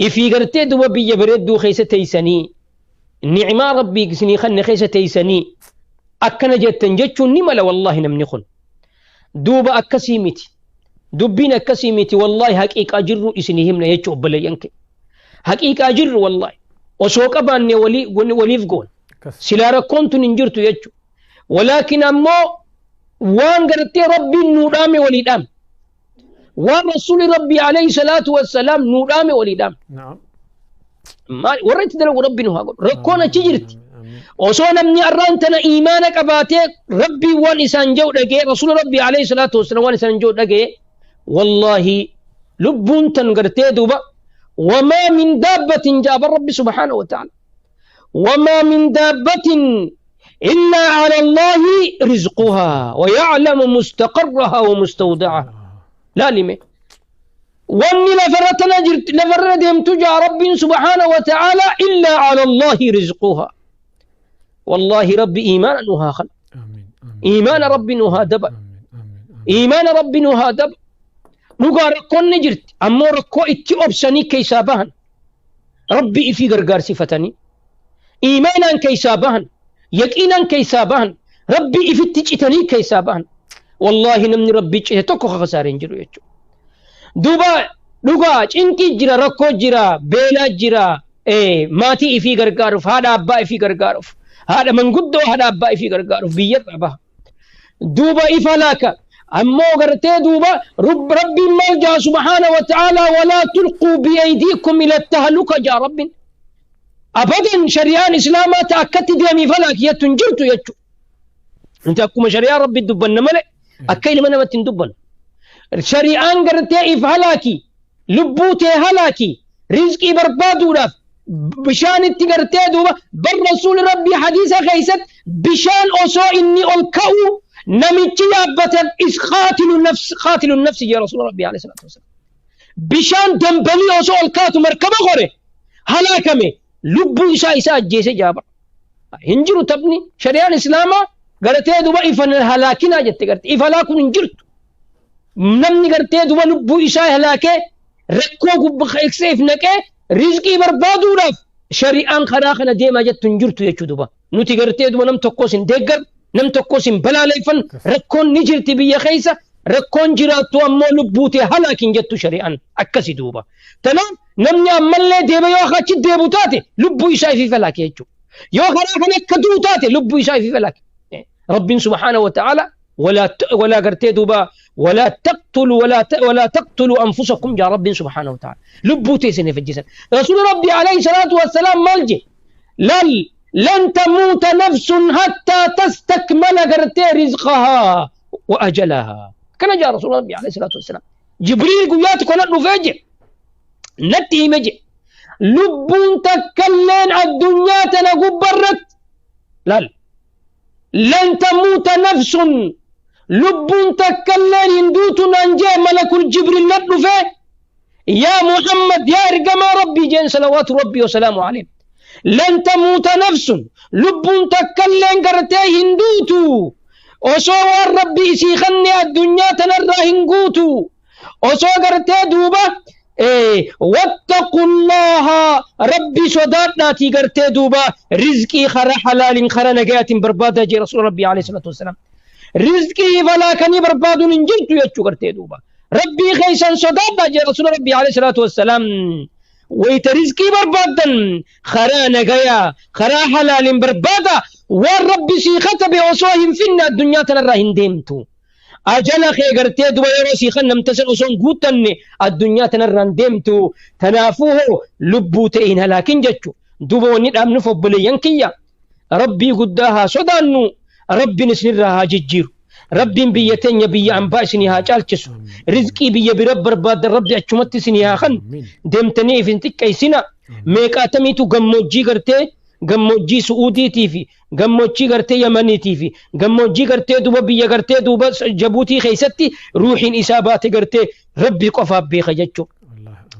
ifii gartee duuba biyya bareedduu keessa teessanii ni'imaa rabbii isinii kanne keessa teessanii akkana jettan jechuun ni mala wallaahi namni kun. Duuba akkasii miti. Dubbiin akkasii miti wallaahi haqiiqaa jirru isinii himna jechuudha obboleeyyan kee. Haqiiqaa jirru wallaahi osoo qabaanne waliif goona. Silaa rakkoon tun hin jirtu jechuudha. Walaakin ammoo waan gartee Rabbiin nuu dhaame walii dhaame. Waan Rasuulli Rabbii alayhi salaatu wassalaam nuu dhaame walii dhaame. Maal warra itti dalagu Rabbi nu haa godhu. Rakkoon achi jirti. Osoo namni arraan tana iimaana qabaatee Rabbii waan isaan jedhu dhagee, Rasuula Rabbii alayhi salaatu wassalaam waan isaan jedhu dhagee, wallaahi lubbuun tan gartee duuba wamaa min daabbatin jaaba Rabbi subhaanahu wa ta'ala. Wamaa min daabbatin illaa ala Allaahi rizquhaa wa ya'lamu mustaqarrahaa wa mustawda'ahaa. Laalime. Wanni lafarra tana jirti, lafarra deemtu jaa Rabbiin subhaanahu wa ta'ala illaa ala Allaahi rizquhaa. Wallaahi Rabbi iimaana nu haa khalaqu. Iimaana Rabbi nu haa dabalu. Iimaana Rabbi nu haa dabalu. Dhugaa rakkoon ni jirti. Ammoo rakkoo itti obsanii keessaa bahan. Rabbi ifii gargaarsifatanii. Iimaanaan keessaa bahan. Yaqiinaan keessaa bahan. Rabbi ifitti citanii keessaa bahan. Wallaahi namni Rabbi cite tokko kakasaaree hin jiru jechuudha. Duuba dhugaa cinqii jira, rakkoo jira, beelaa jira, maatii ifii gargaaruuf, haadha abbaa ifii gargaaruuf, haadha manguddoo haadha abbaa ifii gargaaruuf biyyarraa baha. Duuba ifa laaka. Ammoo gartee duuba Rabbiin maal jaa subhaana wa ta'ala walaa tulquu biaydiikum ila tahluka jaa Rabbiin. Abadan shari'aan Islaamaa ta akkatti deemii falaak jettu hin jirtu jechuudha. Nuti akkuma shari'aa Rabbi dubbanna malee akka ilma namatti hin dubbannu. Shari'aan gartee if halaaki, lubbuu tee halaaki, rizqii barbaaduudhaaf bishaanitti gartee duuba bar Rasuulli Rabbii hadiisa keessatti bishaan osoo inni ol ka'u namichi yaabbatan is qaatilu nafs qaatilu nafsi jee Rasuulli Rabbii alayhi salaatu wasalaam. Bishaan dambalii osoo ol kaatu markaba kore halaakame lubbuu isaa isa ajjeese jaaba. Hin jiru taphni shari'aan Islaamaa gartee duuba ifa halaakinaa jette gartee ifa halaakuun hin jirtu. Namni gartee duuba lubbuu isaa halaakee rakkoo gubba eegseef naqee rizqii barbaaduudhaaf shari'aan karaa kana deemaa jettu hin jirtu jechuu duuba. Nuti gartee duuba nam tokkos hin deeggar, nam tokkos hin balaaleeffan, rakkoon ni jirti biyya keessa, rakkoon jiraattu ammoo lubbuu tee halaakin jettu shari'aan akkasi duuba. Tanaaf namni ammallee deeme yoo achi deebu taate lubbuu isaa ifii falaake jechuudha. Yoo karaa kana akka du'u taate lubbuu isaa ifii falaake. Rabbiin subhaanahu wa ta'ala ولا قرتي دوبا ولا تقتلوا ولا تقتلوا أنفسكم يا رب سبحانه وتعالى. لبوتي سنة في الجسد. رسول ربي عليه الصلاة والسلام مالجي لن تموت نفس حتى تستكمل قرتي رزقها وأجلها. كان جاء رسول ربي عليه الصلاة والسلام جبريل قياتك ونحن فاجئ نتي مجي لبون تكلين الدنيا تنقبرت لا لن تموت نفس لبون تكلين هندوت ننجي ملك الجبريل ندفه يا محمد يا رجما ربي جن صلوات ربي وسلامه عليه لن تموت نفس لبون تكلين قرتي هندوتو وصور ربي سيخني الدنيا تنرى هنقوتو وصور قرتي دوبا واتقوا الله ربي صداتنا تيغرتي دوبا رزقي خرا حلال خرا نجات بربادة جي رسول ربي عليه الصلاة والسلام رزقي فلا كني برباد نجلت يتشو غرتي دوبا ربي خيسان صداتنا جي رسول ربي عليه الصلاة والسلام ويت رزقي بربادا خرا نجايا خرا حلال بربادة والرب سيخت بأصوهم فينا الدنيا تنرى هندمتو أجل خي غرتي دوبا يرو سيخن نمتسن أصون قوتن الدنيا تنرى هندمتو تنافوه لبوتين لكن جتشو دوبا ونيد أمن فبلي ينكيا ربي قداها صدانو ربي نسنرها ججير ربي بيتين يبي أنباشني ها جالتشسو رزقي بي برب برباد ربي أچمت سني ها خن دمتني في تكيسنا ميقاتميتو غموجي غرتي غموجي سعودي تيفي غموجي غرتي يمني تيفي غموجي غرتي دوبا بي غرتي دوبا جبوتي خيستي روحين إصابات غرتي ربي قفا بيخ جچو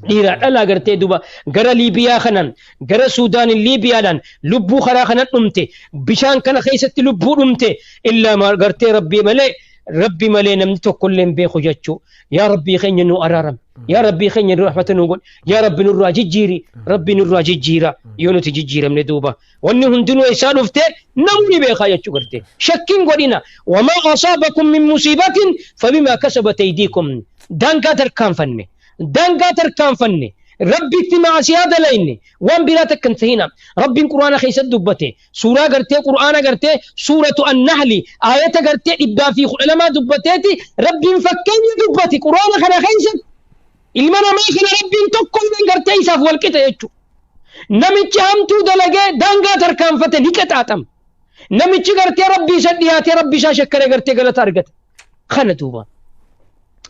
dhiira dhalaa gartee duuba gara Liibiyaa kanan gara Suudaan Liibiyaadhaan lubbuu karaa kanan dhumte bishaan kana keessatti lubbuu dhumte illaa gartee rabbi malee namni tokkollee hin beeku jechuu yaa rabbii keenya nu araaram yaa rabbii keenya nu rahmata nu godhi yaa rabbi nurraa jijjiiri rabbi nurraa jijjiira yoo nuti jijjiiramne duuba wanni hundinuu isaa dhufte namni beekaa jechuu gartee shakkiin godhina wamaa asaabakum min musiibatin fabimaa kasabat aydiikum daangaa tarkaanfanne daangaa tarkaanfanne Rabbitti maasiyaa dalayne waan biraa takka hin tahina. Rabbiin Qur'aana keessatti dubbate, suuraa gartee Qur'aana gartee suuratu Annahli aayata gartee 112 dubbateeti Rabbiin fakkeenya dubbate Qur'aana kana keessatti. Ilma namaa kana Rabbiin tokko illee gartee isaaf wal qixa jechuudha. Namichi hamtuu dalagee daangaa tarkaanfate ni qixaaxama. Namichi gartee Rabbii isa dhiyaatee Rabbii isaa shakkaree gartee galata argata. Kana duuba.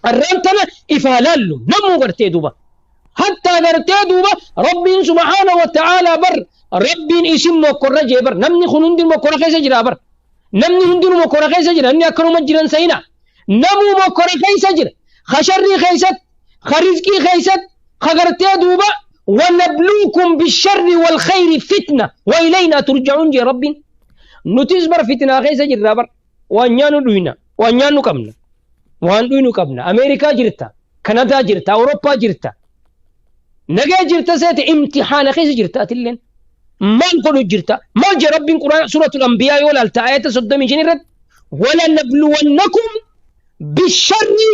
Arraan tana ifaa laallu namuu gartee duuba. Hattaa gartee duuba Rabbiin subhaana wa ta'aalaa bar Rabbiin isin mokkorra jee bar namni kun hundi mokkora keessa jira bar. Namni hundinuu mokkora keessa jira, namni akkanuma jiran sayina. Namuu mokkora keessa jira. Ka sharrii keessatti, ka rizqii keessatti, ka gartee duuba wanabluukum bisharri wal khayri fitna wa ilaynaa turja'uun jee Rabbiin. Nutis bar fitnaa keessa jirra bar. Waan nyaannu dhuyna, waan nyaannu qabna, waan dhuynu qabna. Ameerikaa jirta, Kanadaa jirta, Awurooppaa jirta. Nagee jirta seete imtixaana keessa jirta atilleen. Maal godhu jirta? Maal jee Rabbiin Qur'aana suuratul Anbiyaa yoo laalta ayata 35 irratti wala nabluwannakum bisharri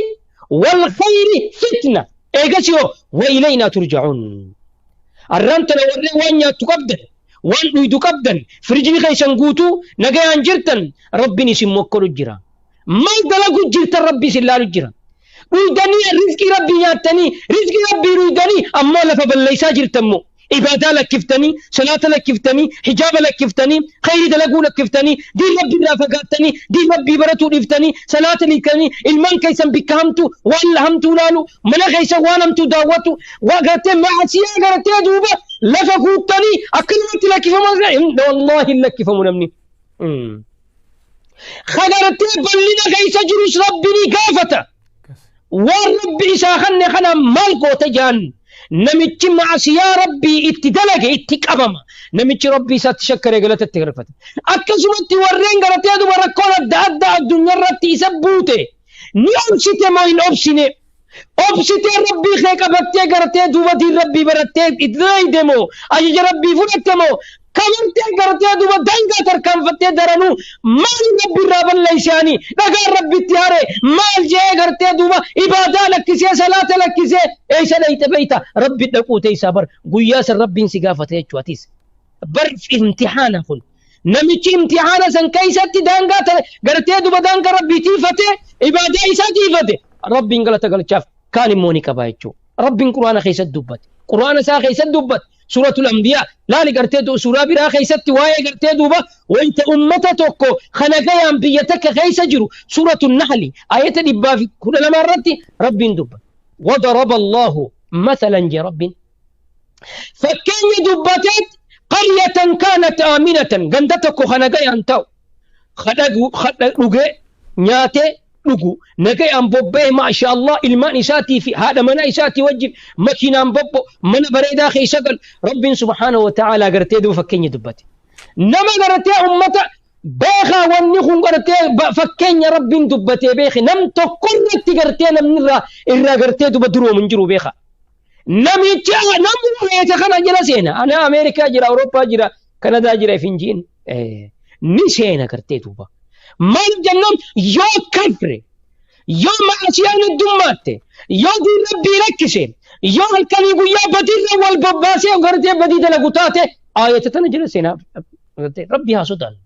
wal khayri fitna. Eegas yoo wa ilaynaa turja'uun. Arraan tana warreen waan nyaattu qabdan, waan dhuydu qabdan, firijni keessan guutuu nagayaan jirtan Rabbiin isin mokkoru jira. Maal dalagu jirtan Rabbi isin laalu jira. Dhuydanii rizqii Rabbii nyaattanii, rizqii Rabbii dhuydanii ammoo lafa balleessaa jirtan moo? Ibaadaa lakkiftanii, salaata lakkiftanii, hijaaba lakkiftanii, khayrii dalaguu lakkiftanii, diin Rabbii irraa fagaattanii, diin Rabbii baratuu dhiiftanii, salaata dhiiftanii, ilmaan keessan bikka hamtuu, waan hamtuu laalu, mana keessan waan hamtuu daawwatu, waa gartee maasiyaa gartee duuba lafa guuttanii akkanumatti lakkifamu, wallaahi hin lakkifamu namni. Kagartee bal'ina keessa jirus Rabbi ni gaafata. Waan Rabbi isaa kanne kana maal goota jaan, namichi maasiyaa Rabbii itti dalage itti qabama. Namichi Rabbii isaatti shakkaree galata itti galfata. Akkasumatti warreen gartee duba rakkoon adda addaa addunyaa irratti isa buute ni obsite moo hin obsine? Obsitee Rabbii kee qabattee gartee duuba diin Rabbii barattee itti dalayde moo, ajaja Rabbii fudhatte moo, kabartee gartee duuba daangaa tarkaanfattee daranuu maal Rabbi irraa balleeyse, ani dhagaan Rabbitti hare maal je'ee gartee duuba ibaadaa lakkisee salaata lakkisee eeysa dhayxe beeyta? Rabbi dhaquu teeysaa bar guyyaa san Rabbiin si gaafata jechuu. Atiis bar imtixaana kun namichi imtixaana san keessatti daangaa gartee duba daangaa Rabbii tiifate, ibaadaa isaa tiifate, Rabbiin galata galchaaf, kaan immoo ni qaba jechuudha. Rabbiin Quraana keessatti dubbate. Quraana isaa keessatti dubbate. Suuratul Anbiyaa laali gartee suuraa biraa keessatti waa'ee gartee duuba wayita ummata tokko kana gayaan biyya takka keessa jiru suuratul Nahli ayata 112 irratti Rabbiin dubbate. Wadaraba Allahu mathalan jee Rabbiin. Fakkeenya dubbateet qaryatan kaanat aaminatan, ganda tokko kana gayaan ta'u kadha dhugee nyaatee dhugu nagayaan bobba'ee, maasha Allah, ilmaan isaatii fi haadha mana isaatii wajjin makiinaan bobbo mana bareedaa keessa galu Rabbiin subhaanahu wa ta'aalaa gartee duuba fakkeenya dubbate. Nama gartee ummata beekaa wanni kun gartee fakkeenya Rabbiin dubbatee beeki nam tokko irratti gartee namni irraa gartee duba duroomu hin jiru beekaa. Namicha namni beeka kana jala seena. Ana Ameerikaa jira, Awurooppaa jira, Kanadaa jira if hin jiin. Ni seena gartee duuba. Maal jennaan yoo kafre, yoo maasiyaan heddummaatte, yoo diin Rabbii rakkise, yoo halkanii guyyaa badiirra wal bobbaasee gartee badii dalagu taate aayata tana jala seenaa gartee Rabbi haa sodaannu.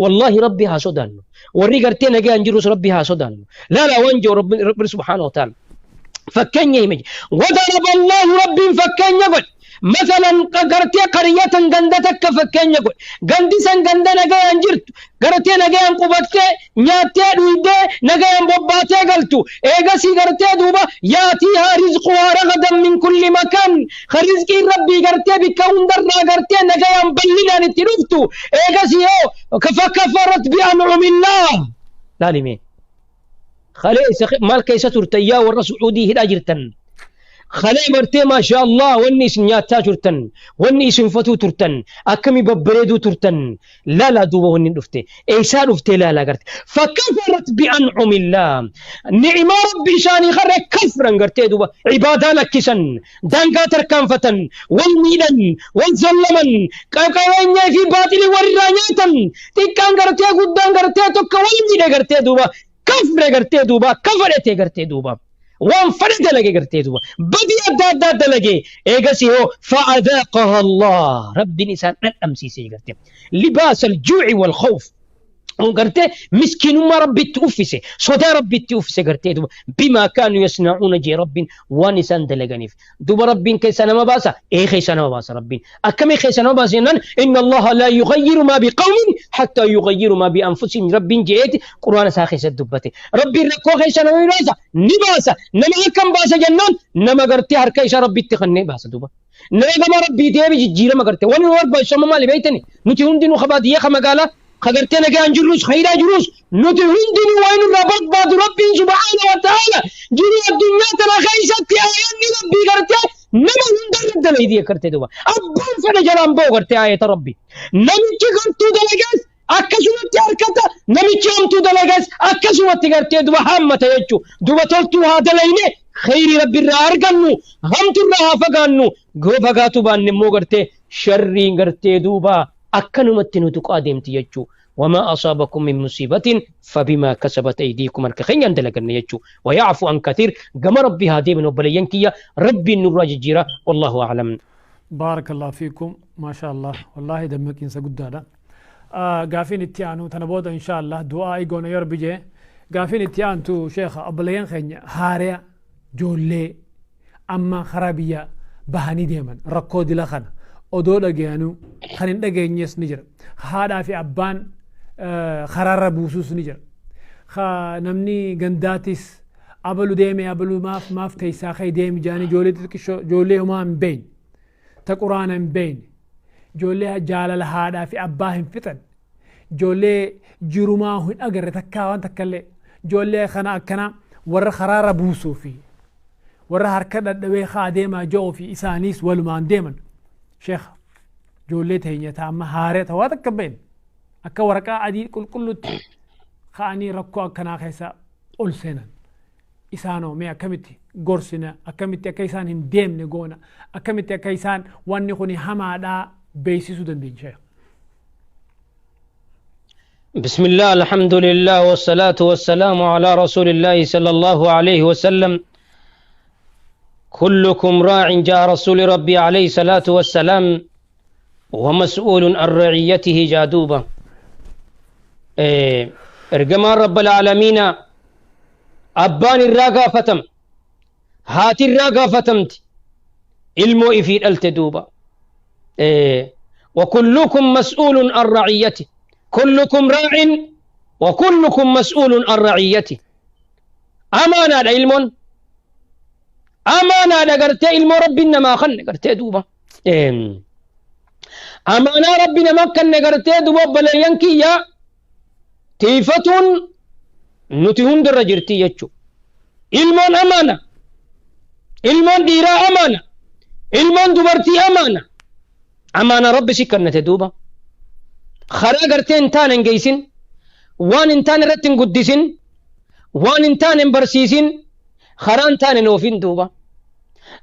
Wallaahi Rabbi haa sodaannu. Warri gartee nagayaan jirus Rabbi haa sodaannu. Laalaa waan jiru Rabbi subhaanahu wa ta'ala. Fakkeenya hime. Wadaraba Allahu Rabbiin fakkeenya godhe. Masalan gartee qaryatan ganda takka fakkeenya godhe. Gandi san ganda nagayaan jirtu. Gartee nagayaan qubattee nyaattee dhuydee nagayaan bobbaatee galtu. Eegasii gartee duuba yaatiihaa rizquhaa ragadan min kulli makaan. Ka rizqiin Rabbii gartee bikka hundarraa gartee nagayaan bal'inaan itti dhuftu. Eegasii hoo fakafarat bi'an'umillah. Laalime. Kaleessa maal keessa turtan yaa warra Su'uudii hidhaa jirtan? Kalee martee maasha Allah wanni isin nyaachaa turtan, wanni isin fatuu turtan, akkami babbareeduu turtan. Laalaa duuba wanni dhufte. Eessaa dhufte laalaa garte. Fakkafarat bi'an'umillah. Ni'imaa Rabbi isaanii karra kafran gartee duuba ibaadaa lakkisan, daangaa tarkaanfatan, wal miidhan, wal zallaman, qabeenyaa fi baaxilii walirraa nyaatan, xiqqaan gartee guddaan gartee tokko wal miidhe gartee duuba kafre gartee duuba kafadhete gartee duuba. Waan fedhe dalage gartee duuba. Badii adda addaa dalage. Eegasii hoo fa'adaaqaha Allah. Rabbiin isaan dhandhamsiisee gartee. Libaasa aljuuci wal khawf. Gartee miskiinummaa Rabbitti uffise, sodaa Rabbitti uffise gartee duuba. Bimaa kaanu yasna'uuna jee Rabbiin waan isaan dalaganiif. Duuba Rabbiin keessa nama baasa, ee keessa nama baasa Rabbiin. Akkamii keessa nama baasa jennaan inna Allaha laa yughayyiru maa biqawmin hattaa yughayyiru maa bi'anfusihim Rabbiin je'eeti Qur'aana isaa keessatti dubbate. Rabbiin rakkoo keessa nama ni baasa, ni baasa. Nama akkam baasa jennaan nama gartee harka isaa Rabbitti kennee baasa duuba. Nama gama Rabbii deebi jijjiirama gartee. Wanni nu barbaachisu amma maali beektani? Nuti hundinuu ka baadiyyaa ka magaalaa ka gartee nagaan jirrus ka hidhaa jirus nuti hundinuu waan nurraa barbaadu Rabbiin subhaana wa ta'aala jiruu addunyaa tana keessatti aayanni Rabbii gartee nama hundarra dalaydii gartee duuba. Abbaan fedhe jalaan ba'u gartee aayata Rabbii. Namichi gartuu dalagees akkasumatti harkata, namichi hamtuu dalagees akkasumatti gartee duuba haammata jechuu. Duuba toltuu haa dalayne khayrii Rabbi irraa argannu, hamturraa haa fagaannu. Goo fagaatu baanne immoo gartee sharriin gartee duuba akkanumatti nu tuqaa deemti jechuu. وما أصابكم من مصيبة فبما كسبت أيديكم الكخين دلقن يجو ويعفو عن كثير. قم ربي هادي من وبلينكية ربي النور جيرة والله أعلم. بارك الله فيكم ما شاء الله. والله دمك إنسا قدانا قافين اتيانو تنبودا إن شاء الله دعائي قونا يربي جي. قافين اتيان تو شيخ أبليين خين هاريا جولي أما خرابية بهاني ديما ركو دي لخنا odoo dhageenuu kan hin dhageenyes ni jira. Haadhaa fi abbaan karaarra buusuus ni jira. Namni gandaatis abalu deeme abalu maaf maaf teessaa ka'e deemi jaanii ijoollee xixiqqishoo ijoollee homaa hin beekne ta quraana hin beekne ijoollee jaalala haadhaa fi abbaa hin fixan ijoollee jirumaa hin agarre takkaa waan takkallee ijoollee kana akkana warra karaarra buusuu fi warra harka dhadhabee haa deemaa ji'oo fi isaaniis walumaan deeman. Sheekh ijoollee teenya amma haaree ta'uu takka hin beekne akka waraqaa adii qulqulluutti ka'anii rakkoo akkanaa keessa ol seenan. Isaanoo mee akkamitti gorsina, akkamitti akka isaan hin deemne goona, akkamitti akka isaan wanni kun hamaadhaa beeksisuu dandeenya sheekh. بسم الله الحمد لله والصلاة والسلام على رسول الله صلى الله عليه وسلم. كلكم راع جاء رسول ربي عليه الصلاة والسلام ومسؤول عن رعيته جادوبة. إرجمان رب العالمين أبان الراقة فتم هات الراقة فتمت المو إفيد التدوبة. وكلكم مسؤول عن رعيته، كلكم راع وكلكم مسؤول عن رعيته. أمانة علم أمانة قرتي علم ربنا ما خن قرتي دوبة. أمانة ربنا ما كن قرتي دوبة بل ينكي يا تيفتون نتهون درجرتي يجو. علم أمانة، علم ديرا أمانة، علم دبرتي أمانة. أمانة ربي سكرنا تدوبة. خرا قرتي انتان انجيسين وان انتان رتن قدسين وان انتان برسيسين خرا انتان نوفين دوبة.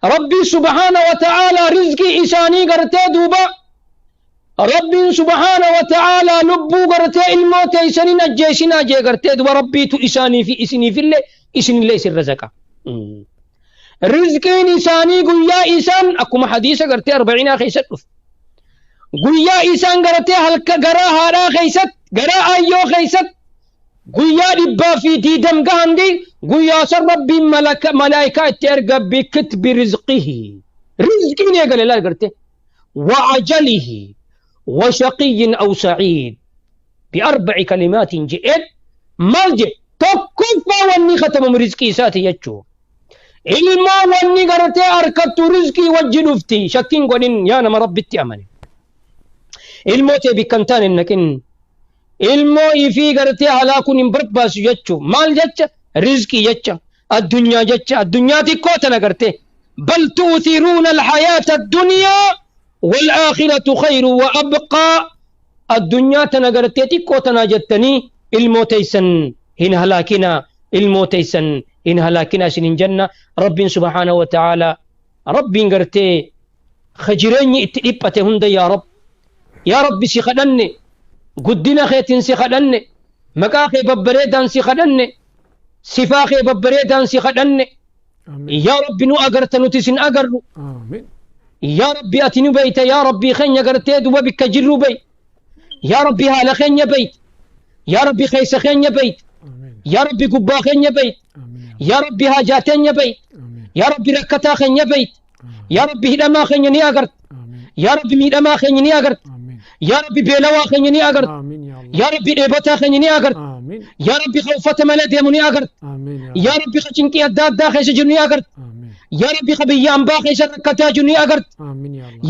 ربي سبحانه وتعالى رزقي إساني قرتي دوبة. ربي سبحانه وتعالى لبو قرتي الموت إساني نجيسين أجي قرتي دوبة. ربي تو إساني في إسني في اللي إسني ليس الرزقة. رزقين إساني قويا إسان أكما حديثة قرتي 40 أخي ستف قويا إسان قرتي هلك قرا هارا خيست قرا أيو خيست قويا ربا في ديدم قهندي قويا سر ربي ملائكة ترقى بكتب رزقه رزقين يا قال الله قرتي وعجله وشقي أو سعيد بأربع كلمات جئت مالجئ تكفى واني ختم رزقي ساتي يجو إلما واني قرتي أركبت رزقي وجنفتي شكين قولين يا نما ربي أمني الموت بكنتان إنكن المو في قرتي على كون برباس يجو مال جتش رزقي جتش الدنيا جتش الدنيا تكوتنا قرتي بل تؤثرون الحياة الدنيا والآخرة خير وأبقى. الدنيا تنقرتي تكوتنا جتني الموتيسن هن هلاكنا الموتيسن إن هلاكنا سنين جنة. رب سبحانه وتعالى رب قرتي خجريني اتئبته هند يا رب يا رب سخدني قدنا خيتين سخدني مكاخي ببريدان سخدني سفاخي ببريدان سخدني يا ربي نو أجرت نتسن أجر يا ربي أتني بيت يا ربي خن يجرتيد وبك جرو بيت يا ربي هالا خن بيت يا ربي خيس خن بيت يا ربي قبا خن بيت يا ربي هاجاتين بيت يا ربي ركتا خن بيت يا ربي هدما خن أجرت يا ربي ميدما خن أجرت يا ربي بيلوا خن أجرت يا ربي إبتا خن أجرت يا ربي خوفة ملد يمني أجرت يا ربي خشنكي الداد داخل جني أجرت يا ربي خبيان باخي شركتا جني أجرت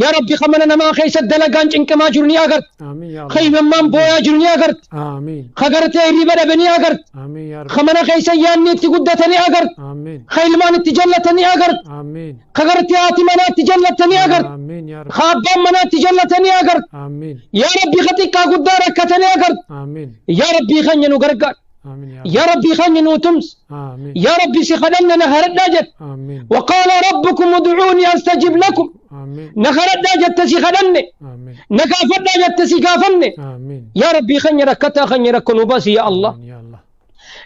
يا ربي خمنا ما خيس الدلقان إنك ما جني أجرت خيم من بويا جني أجرت خجرت ريبا بني أجرت خمنا خيس ياني تقدتني أجرت خيلمان تجلتني أجرت خجرت آتمنا تجلتني أجرت خابا منا تجلتني أجرت يا ربي خطيك قداركتني أجرت يا ربي خني نقرقر يا ربي خني نوتمس يا ربي سخدمنا نهرت نجت وقال ربكم ادعوني استجب لكم نهرت نجت تسخدمني نكافت نجت تسكافني يا ربي خني ركتا خني ركن باسي يا الله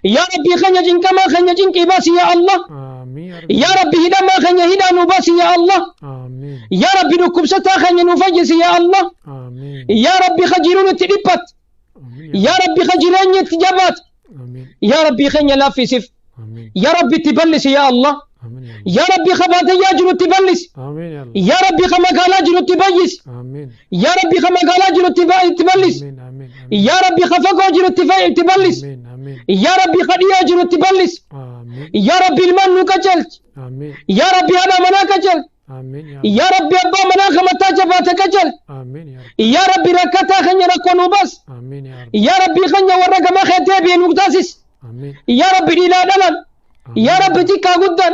يا ربي خني جنك ما خني جنك باسي يا الله يا ربي هدا ما خني هدا نباسي يا الله يا ربي نكبستا خني نفجس يا الله يا ربي خجرون تلبت يا ربي خجرين تجبت يا ربي خني لا في سف يا ربي تبلس يا الله يا ربي خبات يا جنو تبلس يا ربي خما قالا جنو تبيس يا ربي خما قالا جنو تبلس يا ربي خفقو جنو تبلس يا ربي خديا جنو تبلس يا ربي المن نكجلت يا ربي أنا منا كجلت يا ربي أبا منا خمتا جبات كجل يا ربي ركتا خني ركونو بس يا ربي خني ورق ما خيتي بين مقتاسس يا ربي لا دلال يا ربي تيكا قدر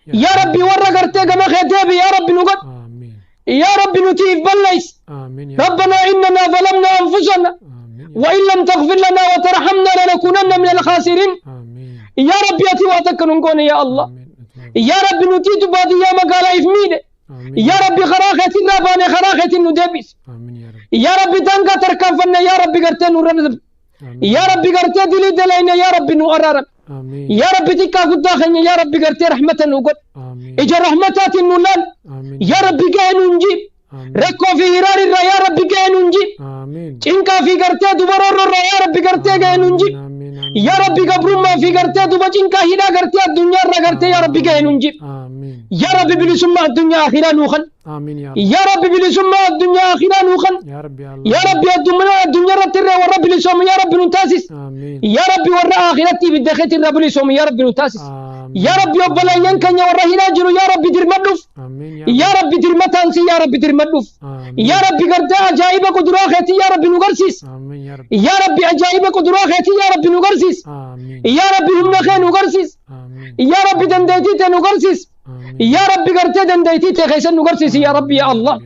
يا ربي ورق ارتقى ما خيتي يا ربي نقد يا ربي نتيف بليس ربنا إننا ظلمنا أنفسنا وإن لم تغفر لنا وترحمنا لنكونن من الخاسرين يا ربي أتي واتكنون يا الله يا ربي نتيت بعد يا مقالا إفمينة يا ربي خراخة الرابانة خراخة الندبس يا ربي تنقى تركان فن يا ربي قرتين ورنزب يا ربي قرتين دلي دلينا يا ربي نؤرر يا ربي تكا قد يا ربي قرتين رحمة نقول إجا رحمتات النلال يا ربي قاين نجيب ركو في هرار الرا يا ربي قاين نجيب إنكا في قرتين دبرور الرا يا ربي قرتين قاين نجيب يا ربي قبر ما في قرتي دوبا جنكا هنا قرتي الدنيا را قرتي يا ربي كاين نجيب يا ربي بلسما الدنيا اخيرا نوخن يا ربي بلسما الدنيا اخيرا نوخن يا ربي الدنيا الدنيا را ترى ورب لسوم يا ربي نتاسس يا ربي ورا اخرتي بالدخيت الرب لسوم يا ربي نتاسس يا ربي وبلا ينكن يا ورا هنا جرو يا ربي درمدوف يا ربي درمتانسي يا ربي درمدوف يا ربي قرتا عجائب قدراتي يا ربي نغرسيس يا ربي عجائب قدراتي يا ربي نغرسيس يا ربي هم خير نغرسيس يا ربي دنديتي نغرسيس يا ربي قرتا دنديتي خيسن نغرسيس يا ربي يا الله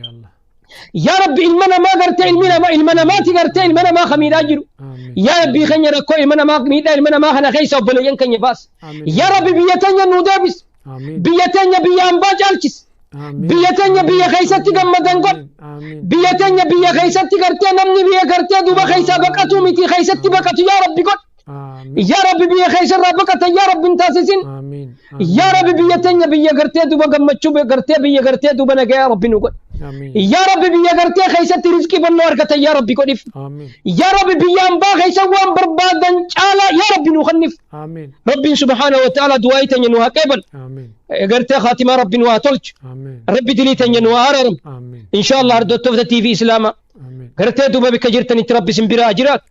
يا ربي المنا ما قرت المنا ما المنا ما تقرت المنا ما خمير اجر يا ربي خنيا ركو المنا ما ميدا المنا ما خنا خيس وبل ينكن يباس يا ربي بيتنيا نودابس بيتنيا بيان باجالكس بيتنيا بيا خيسة تجمدنقل بيتنيا بيا خيسة تقرت نمني بيا قرت دوبا خيسة بقتو متي خيسة بقتو يا ربي قل يا ربي بيا خيسة ربقت يا ربي انتاسسين يا ربي بيتنيا بيا قرت دوبا قمتشو بيا قرت بيا قرت دوبا نجا يا ربي نقول يا ربي بيا قرتي خيسة رزقي بنور كتا يا ربي كونف يا ربي بيا أمبا خيسة وان بربادن شالا يا ربي نخنف ربي سبحانه وتعالى دعايتن ينوها قبل قرتي خاتمة ربي نوها تلج ربي دليتن ينوها أررم إن شاء الله أردو تفتا تي في إسلاما قرتي دوبا بك جرتني تربي سنبرا أجرات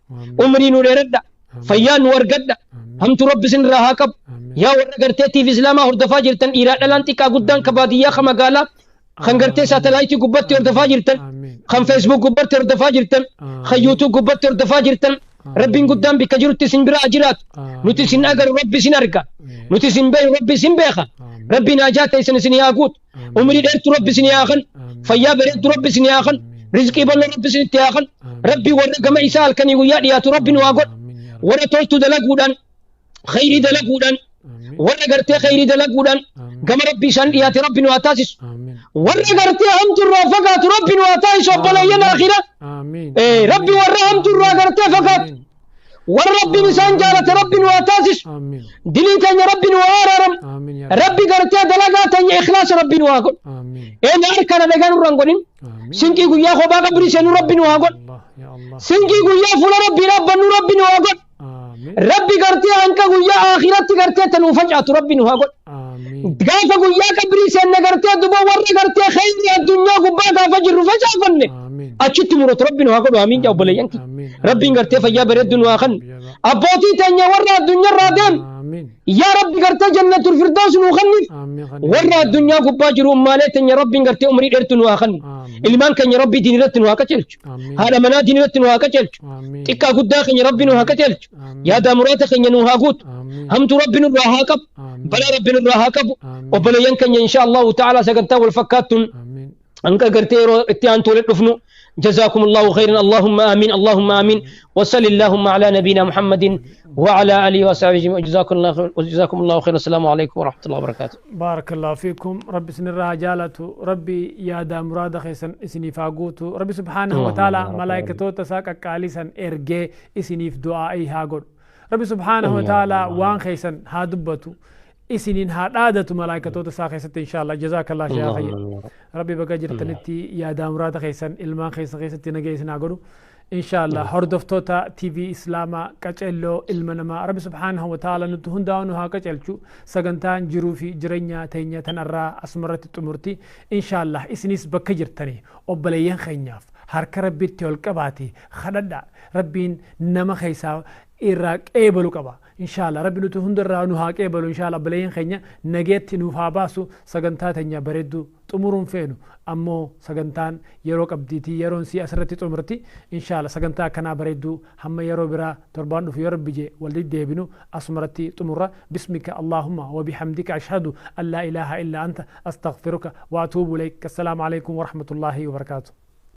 أمري نور ردا فيان ورقدا هم تربي سنراها كب يا ورقرتي تي في إسلاما هردفا جرتن إيراد لانتكا قدان كبادية خمقالا خنقرتي ساتلايتي قبتي ردفا جرتن خن فيسبوك قبتي ردفا جرتن خن يوتيوب قبتي ردفا جرتن ربي قدام بك جرتي سنبرا أجرات نتي سن أجر ربي سن أرقى نتي سن بي ربي سن بيخا ربي ناجاتي سن سن ياقوت أمري درت ربي سن ياخن فيا برد ربي سن ياخن رزقي بل ربي سن تياخن ربي ورقم إسال كان يا ربي نواقل ورا تولت دلقودان خيري دلقودان ورا قرتي خيري دلقودان كما ربي شان يا ربي نواتاسس ورا قرتي هم ترافقات ربي نواتاسس وبلا ينا آخرة ربي ورا هم ترافقات فقط Warra Rabbiin isaan jaalate Rabbi nu haa taasisu. Amiin. Dilii teenya Rabbi nu haa araaramu. Amiin yaa Rabbi. Rabbi gartee dalagaa teenya ikhlaasa Rabbi nu haa godhu. Amiin. Een harkana dhagaa nurra hin godhin. Amiin. Sinqii guyyaa kophaa qabrii seenuu Rabbi nu haa godhu. Allah ya Allah. Sinqii guyyaa fuula Rabbii dhaabbannu Rabbi nu haa godhu. Amiin. Rabbi gartee hanqa guyyaa akhiratti gartee tanuu facaatu Rabbi nu haa godhu. Amiin. Gaafa guyyaa qabrii seenne gartee duba warra gartee khayrii addunyaa gubbaa gaafa jirru facaafanne Amiin. achitti muratu Rabbi nu haa godhu. Amiin jaa obboleeyyan kiyya. Amiin. Rabbiin gartee fayyaa bareeddu nu haa kennu. Abbootii teenya warra addunyaarraa deemu Amiin. yaa Rabbi gartee jannatul firdaus nuu kenniif. Amiin. Warra addunyaa gubbaa jiru ummaalee teenya Rabbiin gartee umrii dheertu nu haa kennu. Amiin. Ilmaan keenya Rabbii diin irratti nu haa qajeelchu. Amiin. Haadha manaa diin irratti nu haa qajeelchu. Amiin. Xiqqaa guddaa keenya Rabbi nu haa qajeelchu. Amiin. Yaada muraata keenya nu haa guutu. Amiin. Hamtu Rabbi nurraa haa qabu. Amiin. Balaa Rabbi nurraa haa qabu. Amiin. Obboleeyyan keenya insha Allahu ta'ala sagantaa wal fakkaattuun Amiin. hanqa gartee yeroo itti aantu walitti dhufnu. جزاكم الله خيرا اللهم آمين اللهم آمين وصل اللهم على نبينا محمد وعلى آله وصحبه أجمعين. جزاكم الله خير وجزاكم الله خير. السلام عليكم ورحمة الله وبركاته. بارك الله فيكم. ربي سنرها جالته ربي يا دا مراد خيسن إسني فاقوتو ربي سبحانه اللهم وتعالى يا رب ملائكته تساق قاليسا إرجي إسني في دعائي هاقول ربي سبحانه يا وتعالى الله. وان خيسن هادبتو إسنين هادادتو ملائكته تساق خيسن إن شاء الله. جزاك الله شيخ اللهم خير. يا رب. ربي بقى جرتنتي يا دا مراد خيسن إلمان خيسن خيسن تنجي إسنا قولو إن شاء الله. هردفتوتا تي في إسلاما كاچلو إلمنما ربي سبحانه وتعالى نتهن داونو ها كاچلچو سغنتان جرو في جرنيا تينيا تنرى أسمرت تمرتي إن شاء الله. إسنيس بكجرتني أبليين خينياف هرك ربي تيول كباتي خددا ربين نما خيسا إراك إيبلو كبا إن شاء الله. ربي نتهن درانو ها كيبلو إن شاء الله. بلين خينيا نجيت نوفا باسو سغنتا تنيا بريدو xumuruun feenu ammoo sagantaan yeroo qabdiitii yeroon si asirratti xumurti inshaalla sagantaa akkanaa bareedduu hamma yeroo biraa torbaan dhufu yoo rabbi jee walitti deebinu asumarratti xumurra. Bismika allahumma wa bihamdika ashhadu an laa ilaaha illa anta astaghfiruka wa atuubu ilayk. Assalaamu alaykum wa rahmatullaahi wa barakaatu.